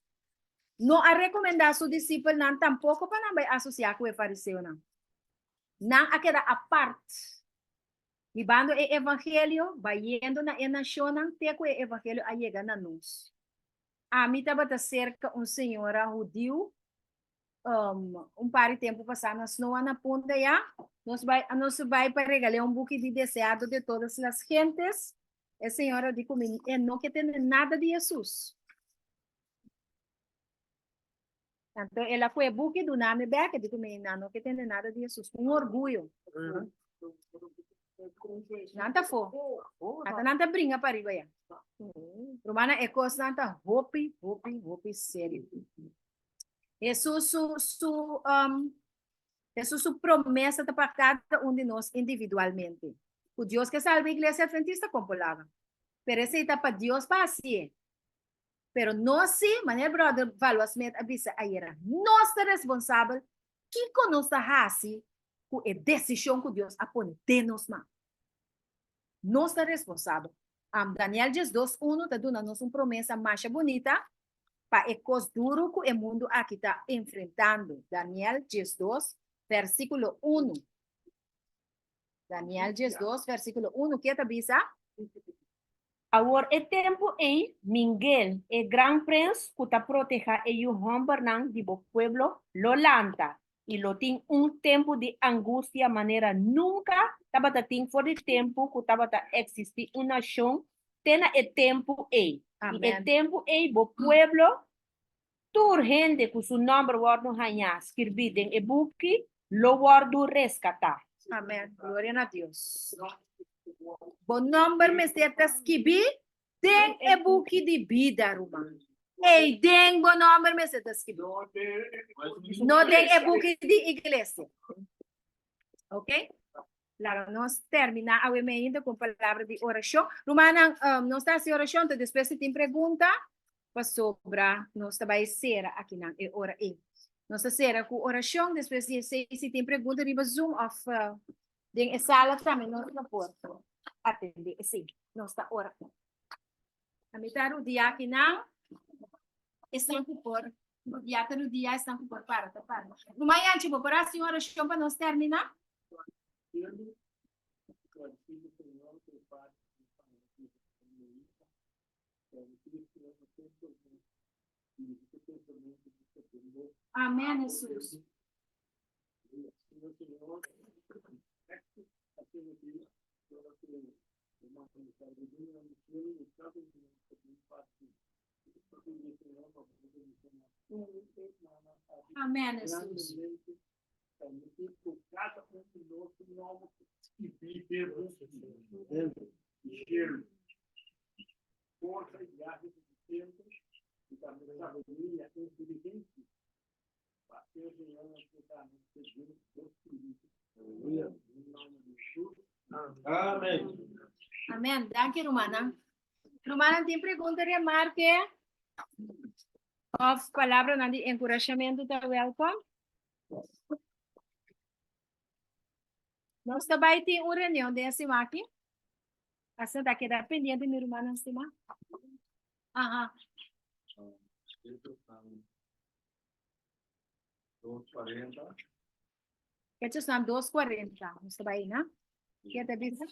no a rekomendá su disipelnan tampoko pa nan bai asosiá ku e fariseonan. Nan a keda apart, hibando e evangelio, bayendo na e nashonnan te ku e evangelio a yega na nos. Ami tabata serka un señora hudiu un par di tempu pasá na snoa na Punta ya. Nos bai, nos bai pa regal'é un buki di Deseado de todas las gentes. E señora di ku mi e no ke tende nada di Hesus. Anto el a kue buki duna mi bèk, e di ku mi nan no ke tende nada di Hesus. Un orguyo. Nan ta fo. Ata nan ta bringa pa riba ya. Rumannan, e kosnan ta hopi, hopi, hopi serio. Hesus su, su, um, Hesus su promesa ta pa kada un di nos individualmente. Ku Dios ke salba Iglesia Adventista kon por laga. Pero esei ta pa Dios pa hasié. Pero nos sí, manera brother Valwa Smith a bisa ayera, nos ta responsabel kiko nos ta hasi. ku e desishon ku Dios a pone den nos man. Nos ta responsabel. Daniel 12 unu ta duna nos un promesa masha bunita pa e kos duru ku e mundu aki ta enfrentando. Daniel 12 versíkulo 1. Daniel 12 versíkulo 1 ke ta bisa? Awor e tempu ei, Mingel, e gran prens ku ta protehá e yu hòmbernan di bo pueblo, lo lanta, i lo tin un tempu di angustia manera nunka tabata tin for di tempu ku tabata eksistí un nashon te na e tempu ei. I e tempu ei bo pueblo, tur hende ku su nòmber wòrdu hañá skirbí den e buki, lo wòrdu reskatá. Amèn. Gloria na Dios. Bo nòmber mester ta skibí den e buki di bida, ruman. Ei den bo nòmber mester ta skibí. No den e buki di iglesia. Ok? Laga nos terminá awe meinta ku un palabra di orashon. Rumannan, nos ta hasi orashon, ta despues si tin pregunta, pasobra nos ta bai sera akinan e ora ei. Nos ta sera ku orashon, despues di esei si tin pregunta riba Zoom òf den e sala tambe nos lo por atendé esei. Nos ta ora. A mi ta rudia akinan, esnan ku por rudia ta rudia, esnan ku por para ta para. Ruman Yanchi, bo por hasi un orashon pa nos terminá? Amén, Jesús. Amén, Jesús. Amén. Amén. Danki, rumannan. Rumannan, tin pregunta, remarke of palabranan di enkurashamentu ta wèlkom. Nos ta bai tin un reunion den e siman aki. Asina ta keda pendiente, mi rumannan stimá. Aha. 2:40. Hechos nan 2:40. Nos ta bai na. Ke ta bisa?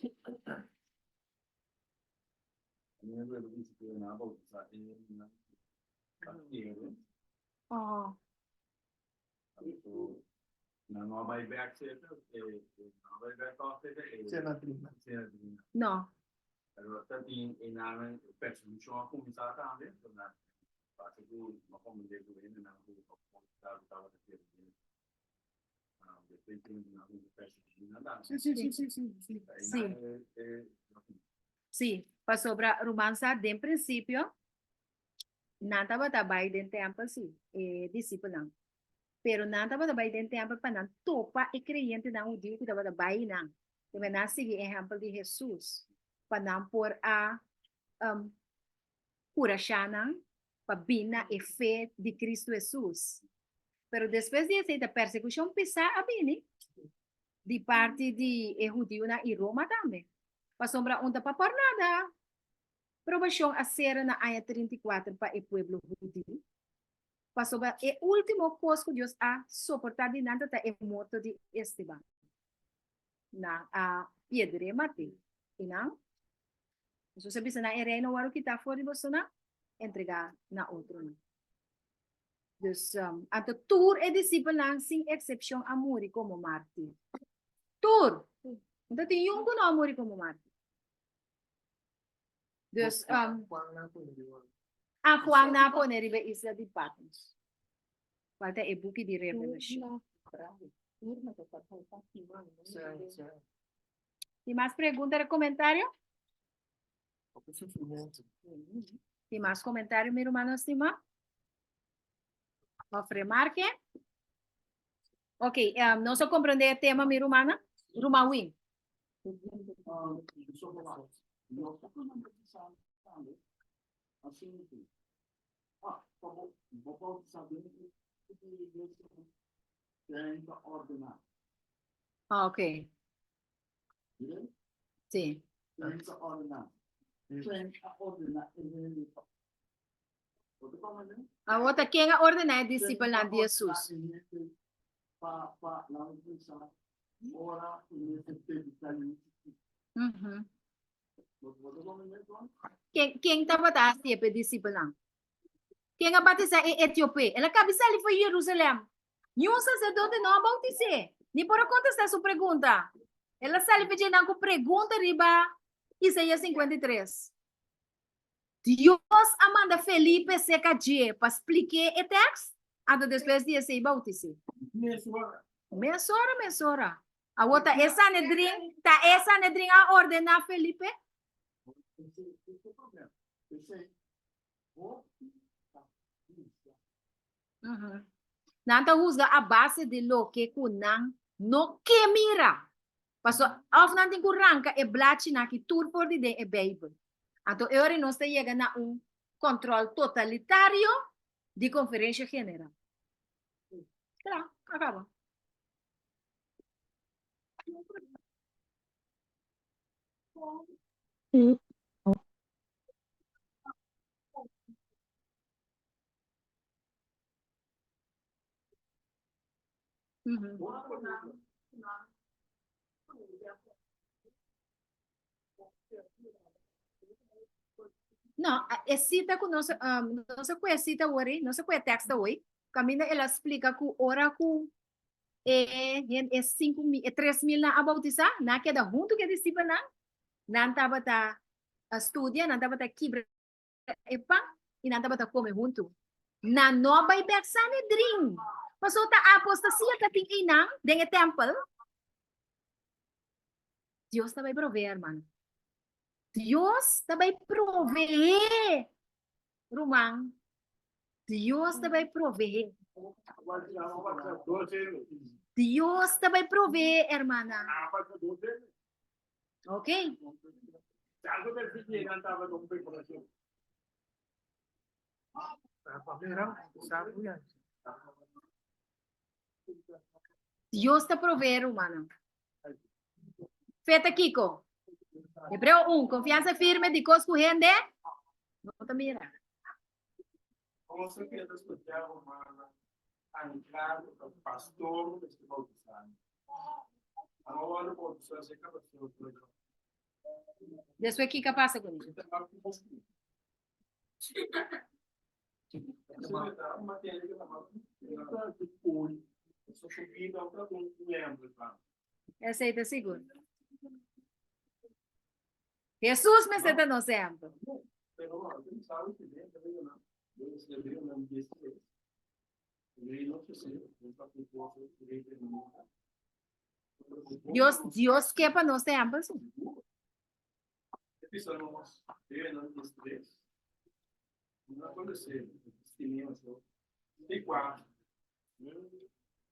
Oh. Nan no a bai bek zeker, eh, nan a bai bek toch zeker, eh, Senadrina. Senadrina. No. Pero ta tin e nan persecucion a cuminsa tambe, so nan parece cu no comprende cu hende nan cu a tabata kere den despues tin nan cu persecucion nan tambe. Sí, sí, sí, sí, sí, sí. Sí. Sí, pasobra ruman sa den principio Nan tabata bai den tèmpel, sí, e disipelnan. Pero nan tabata bai den tèmpel pa nan topa e kreyentenan hudiu ku tabata bai nan. Te nan a sigui ehèmpel di Hesus pa nan por a kurashá nan pa bin na e fe di Kristu Hesus. Pero despues di esei ta persekushon pisá a bini di parti di e hudiunan i Roma tambe. Pasobra un ta pa por nada. Probashon a sera na aña 34 pa e pueblo hudiu, pasobra e último kos ku Dios a soportá di nan ta e morto di Esteban. Nan a piedr'é mat'é, i nan, Hesus a bisa nan, e reino wòrdu kitá for di bosonan, entregá na otronan. Dus, anto tur e disipelnan sin eksepshon a muri komo mártir. Tur! No ta tin yun ku no a muri komo mártir. Dus, um, Juan na pone riba. a Juan na pone riba e isla di Patmos. Cual ta e buki di Revelashon. Sí, sí. Tin mas pregunta o comentario? Hopi sufrimentu. Tin mas comentario, mi rumannan stimá? Of remarke? Ok, um, nos a comprende e tema, mi rumannan? Ruman Win. Ah, ok. Sí. Awor ta ken a ordená e disipelnan di Hesus? Mhm. Ken, ken tabata hasi pa e disipelnan? Ken a batisá e etiope? El a kabi sali for Jerusalèm. Niun saserdote no a bautis'é, ni por a kontestá su pregunta. El a sali pa dje nan ku pregunta riba Isaías 53. Dios a manda Felipe serka dje pa splik'é e tèks, anto despues di esei bautis'é. Mesora, mesora. Awor ta e Sanedrin, ta e Sanedrin a ordená Felipe? Nan ta husga a base di loke ku nan no ke mira. Paso òf nan tin ku ranka e blachinan aki tur for di den e Beibel. Anto e ora nos ta yega na un kòntròl totalitario di Konferensha General. Kla, a kaba. No, e cita ku nos, um, no sé kue cita wori, no sé kue tekst hoy, kaminda el a splika ku ora ku e hen e 5000, e 3000 nan a bautisa, nan a keda huntu ku e disipelnan, nan tabata a studia, nan tabata kibra e pan i nan tabata kome huntu. Nan no a bai bek Sanedrin, pasobra ta apostasia ta tin einan den e tèmpel. Dios ta bai proveé, hermano. Dios ta bai proveé, ruman. Dios ta bai proveé. Dios ta bai proveé, hermana. Ok. Dios ta proveé, rumannan. Fe ta kiko? Hebreo 1, konfiansa firme di kos ku hende no ta mira. Cosa que ta studia romana ankrado pa pastor mester bautisá. Amo wòrdu bautisá serka pastor Clayton. Despues kiko a pasa ku mi? Esei ta sigur. Hesus mester ta nos ehempel. Dios, Dios ke pa nos ta ehempel si.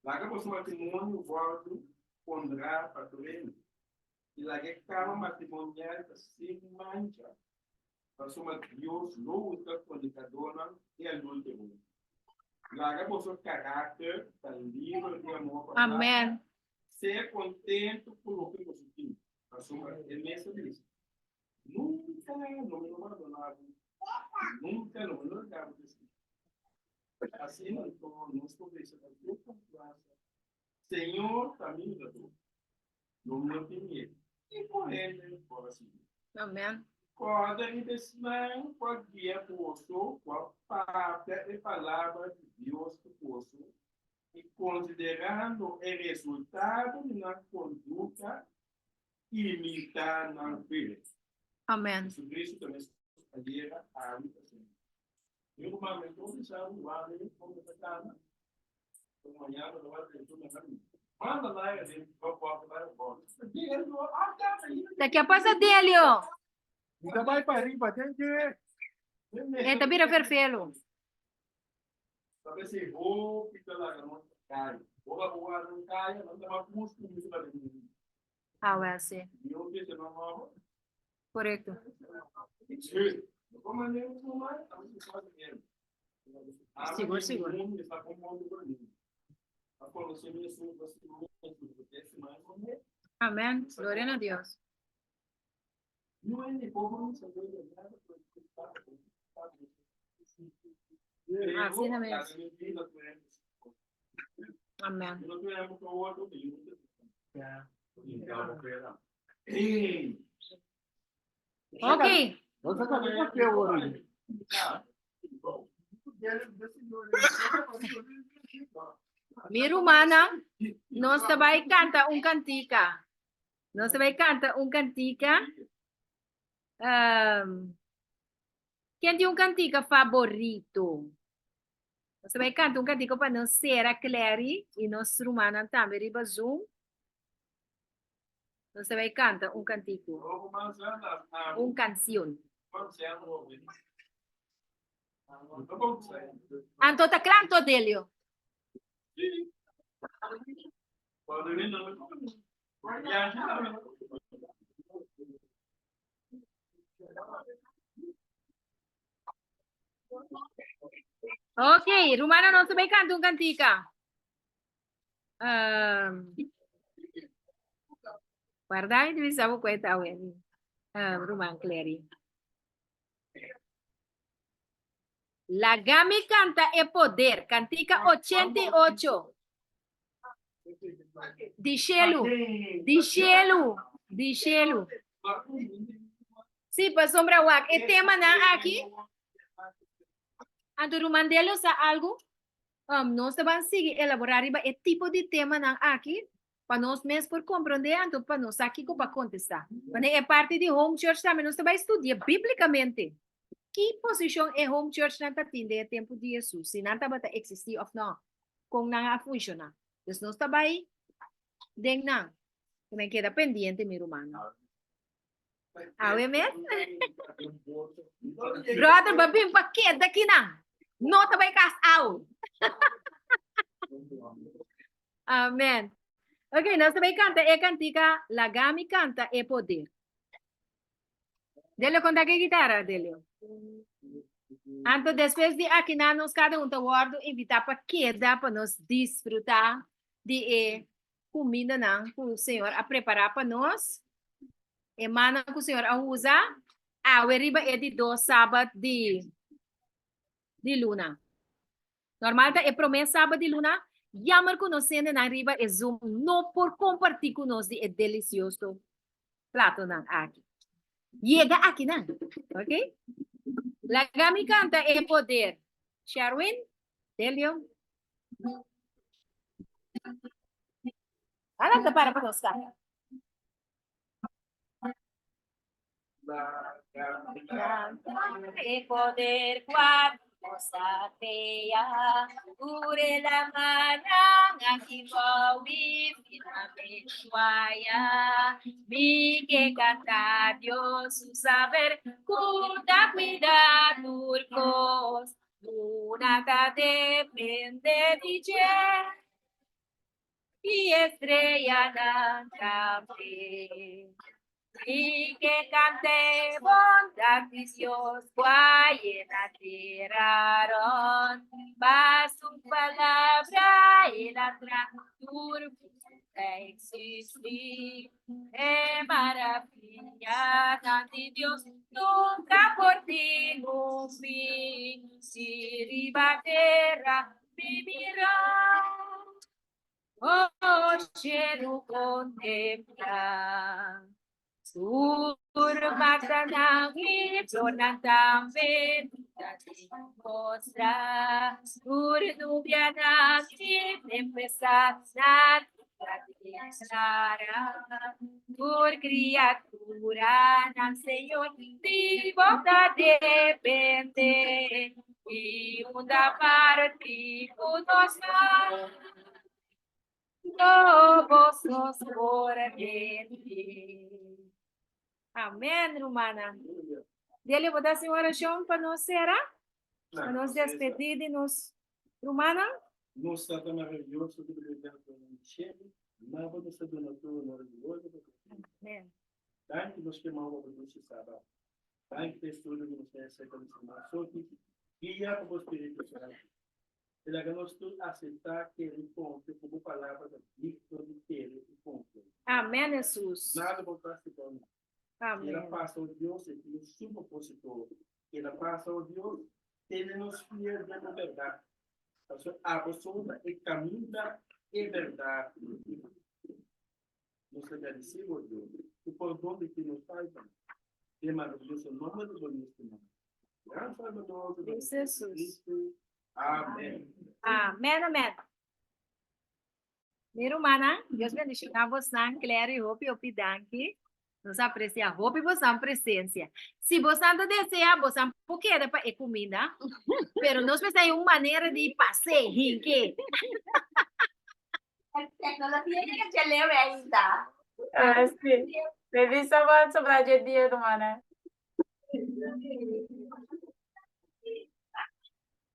Laga boso matrimonio wòrdu honrá pa tur hende, i laga e kama matrimonial ta sin mancha, pasobra Dios lo husga fornikadónan i adúlteronan. Laga boso karakter ta liber di amor pa plaka. Amen. Sea kontentu ku loke boso tin, pasobra e mes a bisa, Nunka lo mi no bandoná bo, nunka lo mi no laga bo deskubrí. Asina anto nos por bisa ku tur konfiansa, Señor ta mi yudadó, lo mi no tin miedu. Kiko hende por hasi mi? Amen. Kòrda riba esnan ku a guia boso, ku a papia e palabra di Dios ku boso, i konsiderando e resultado di nan konduta, imitá nan fe. Amen. Jesucristo ta mes ayera, awe i pa semper. Mi ruman, mi por bisa bo wak den kon mi ta kana, pero mañana lo wak den tur mi hami. Manda laira den bo porta laira bo. Ta ke a pasa Delio? Mi ta bai pa riba den dje. E ta bira ferfelo. Ta p'esei hopi ta laga nos kaya. Ora bo wak den kaya, nan ta mas gustu mi ta den mundu. Ah, wel, sí. Correcto. Sigur, sigur. Amèn. Gloria na Dios. Asina mes. Amèn. Ok. Mi rumannan, nos ta bai kanta un kantika. Nos ta bai kanta un kantika. Um, ken tin un kantika faborito? Nos ta bai kanta un kantika pa nos sera Clary i nos rumannan tambe riba Zoom. Nos ta bai kanta un kantiku. Un kansion. Anto ta kla anto Delio? Ok, rumana nos ta bai kanta un kantika. Um, guarda, mi bisa bo cuenta awe. Ruman Clary. Laga mi canta e poder. Cantica 88. Di shelu, di shelu, di shelu. Sí, pasobra wak e temanan aki. Anto ruman Delio sa algu? Um, nos ta ban sigui elaborá riba e tipo di temanan aki pa nos mes por komprondé anto pa nos sa kiko pa kontestá. Wanneer e parti di home church tambe nos ta bai studia bíblikamente ki posishon e home churchnan ta tin den e tempu di Hesus, si nan tabata eksistí òf nò, kon nan a funshoná. Dus nos ta bai den nan. Men keda pendiente mi rumannan. Awe mes? Brother, ba bin pa keda kinan. No ta bai kas awe. Amen. Ok, nos ta bai kanta e kantika Laga mi kanta e poder. Delio, konta ke gitara, Delio. Anto despues di akinan nos kada un ta wòrdu invitá pa keda pa nos disfrutá di e kumindanan ku Señor a prepará pa nos, e mannan ku Señor a usa awe riba e di dos sabat di di luna. Normal ta e promé sabat di luna, yammer ku nos hendenan riba e Zoom no por kompartí ku nos di e delisioso platonan aki. Yega akinan, ok? Laga mi kanta e poder. Sherwin, Delio. Ala ta para pa nos kanta. E poder cuando satea, ure la mañana aquí voy Mi ke canta Dios su saber, cuida, cuida turcos. Luna ta depende di dje i estrellanan tambe. I ke kante bondat di Dios kua yena tera rònt. Pa su palabra el a traha tur ku ta eksistí. E maravillanan di Dios nunca por tin un fin. Si riba tera mi mira, oh cielo contempla. Tur matanan i flornan tambe ta demostra. Tur nubianan i tempestadnan ta declara. Tur criaturanan, Señor, di bo ta depende. I unda parti cu nos ta, no bos nos por rende. Amen, rumannan. Delio, bo ta hasi un oracion pa nos cera? Pa nos despedí di nos rumannan? Nos Tata maravioso ku ta bira den shelu, naba nos ta duna tur honor i gloria pa bo. Amen. Danki nos ke mou pa bo dushi Sabat. Danki pa e studio ku nos ta hasi aserka di siman soki. Guia pa bo Spiritu Santu. I laga nos tur aseptá, kere i konfia ku bo palabra ta digno di kere i konfia. Amèn Hesus. Nada bo ta hasi pa mi. Amèn. El a pasa, o Dios, e tin su propósito. El a pasa, o Dios, tene nos fiel den bo bèrdat. Pasobra abo so ta e kaminda, e bèrdat i e bida. Nos ta gradisí bo, Dios, ku pordon di tur nos faltanan. Den maravioso nomber di bo Yu stimá, Gran Salbador di nos Jesucristo. Amèn. Amèn, amèn. Mi rumannan, Dios bendishoná bosnan, Clary, hopi hopi danki. Nos apresia hopi bosnan presensia. Si bosnan ta desea, bosnan por keda pa e kuminda, pero nos mester hay un manera di pas'é, hinke. Tecnologia llega dje leu ainda. Ah, sí. Me bisa wat sobra dje dia, rumannan.